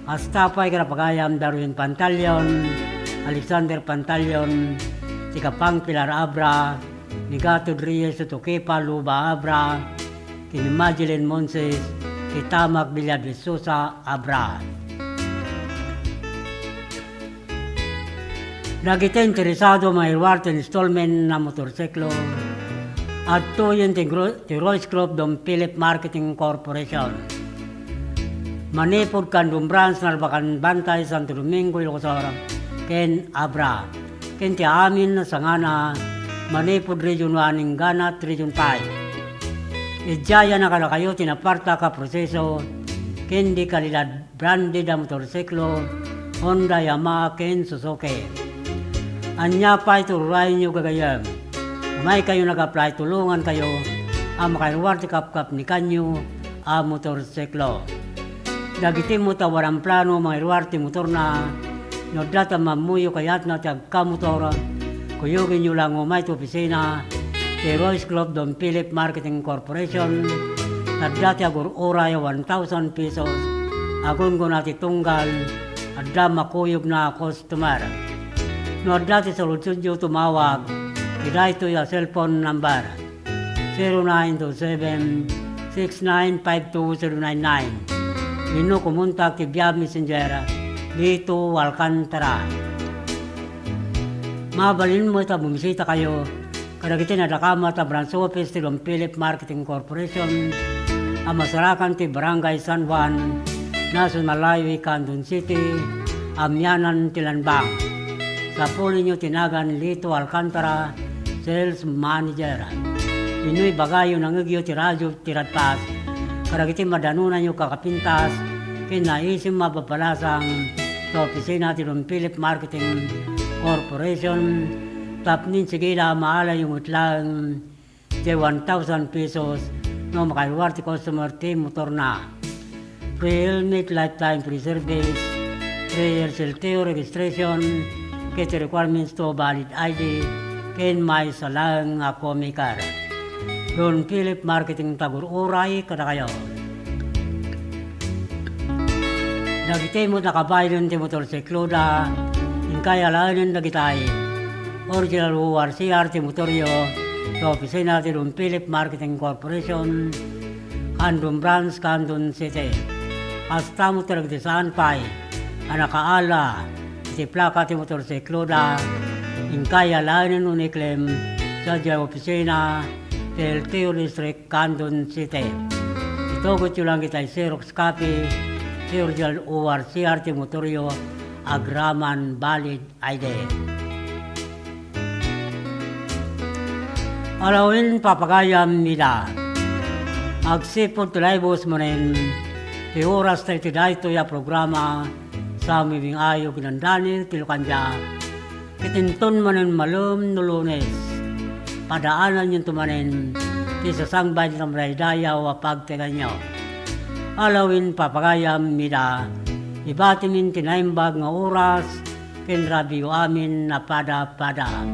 Kasta pay kada pagayam Darwin Pantalion, Alexander Pantalion, ti Kapang Pilar Abra, ni Gatod Reyes Tutukipa Luba, Abra, ken ni Magdalene Monses, ti Tamak Villa Vistosa, Abra. Dagiti interesado mairuar ti installment a motorsiklo, adtoyen ti gro-, ti Royce Club Don Philip Marketing Corporation. Manipud Candon Branch, Narbacan Bantay, Santo Domingo, Ilocos Sur, ken Abra. Ken ti amin a sangana, manipud Region one, inggana ti Region five. Idiayan a kadakayo ti napartak a proseso ken di kalidad branded a motorsiklo, Honda, Yamaha, ken Suzuki. Ania pay ti uray-enyo gagayyem? Umaykayo nag-apply, tulongankayo a makairuar ti kapkapnikanyo a motorsiklo. Dagiti met a walang plano mairuar ti motorna, no adda ti ammoyo kayatna ti agkamotor, kuyogenyo la nga umay ti opisina ti Royce Club Don Philip Marketing Corporation, adda ti agur-uray a one thousand pesos, agunggona ti tunggal, adda makuyogna a customer. No adda ti saludsodyo, tumawag iti daytoy a cellphone number, zero nine two seven, six nine five two zero nine nine. Wenno kumontak ti via Messenger, Lito Alcantara. Mabalin met a bumisitakayo kadagiti nadakamat a branch office ti Don Philip Marketing Corporation a masarakan ti Barangay San Juan, National Highway, Candon City, amianan ti Land Bank. Sapulenyo ti nagan Lito Alcantara, Sales Manager. Wenno ibagayo, nangngegyo ti radio ti Radpas kadagiti madanonanyo kakapintas ken naisim a babalasang ta opisina ti Don Philip Marketing Corporation, tapno insigida, maalayo met laeng ti one thousand pesos no makairuar ti customer ti motorna. Free helmet, lifetime free service, free L C L T O registration, ket requirements to valid I D, ken maysa laeng a co-maker. Don Philip Marketing, tagur-uray kadakayo. Dagiti met a kabaylen ti motorsikloda, inkay alaenen dagitay. Original O R C R ti motoryo, ti opisina ti Don Philip Marketing Corporation, Candon Branch, Candon City. Kasta met dagiti saan pay a nakaala iti plaka ti motorsikloda, inkay alaenen wenno iklem sadiay opisina ti L T O District, Candon City. Itugotyo lang iti Xerox copy ti original O R C R ti motoryo agraman valid I D. Alawin, papagayam, ida. Agsipud ti laibus manen ti oras ta iti daytoy a programa, sa miming-ayo kinandani ti Lukandia. Ket inton manen malem no Lunes, padaananyonto manen ti sasangbayen ti madaydayaw a pagteganyo. Alawin, papagayam, ida, ibatimin ti naimbag nga oras ken radioyo amin a pada-pada.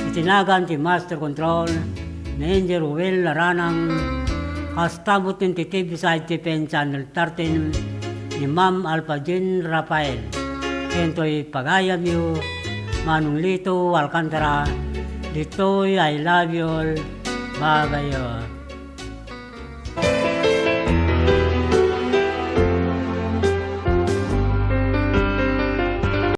Iti nagan ti Master Control, ni Engineer Ruel Laranang, kasta met ti T V Side T P N Channel thirteen, ni Ma'am Alpha Jean Rafael. Ken toy pagayamyo, Manong Lito Alcantara, ditoy I love you all, babayo.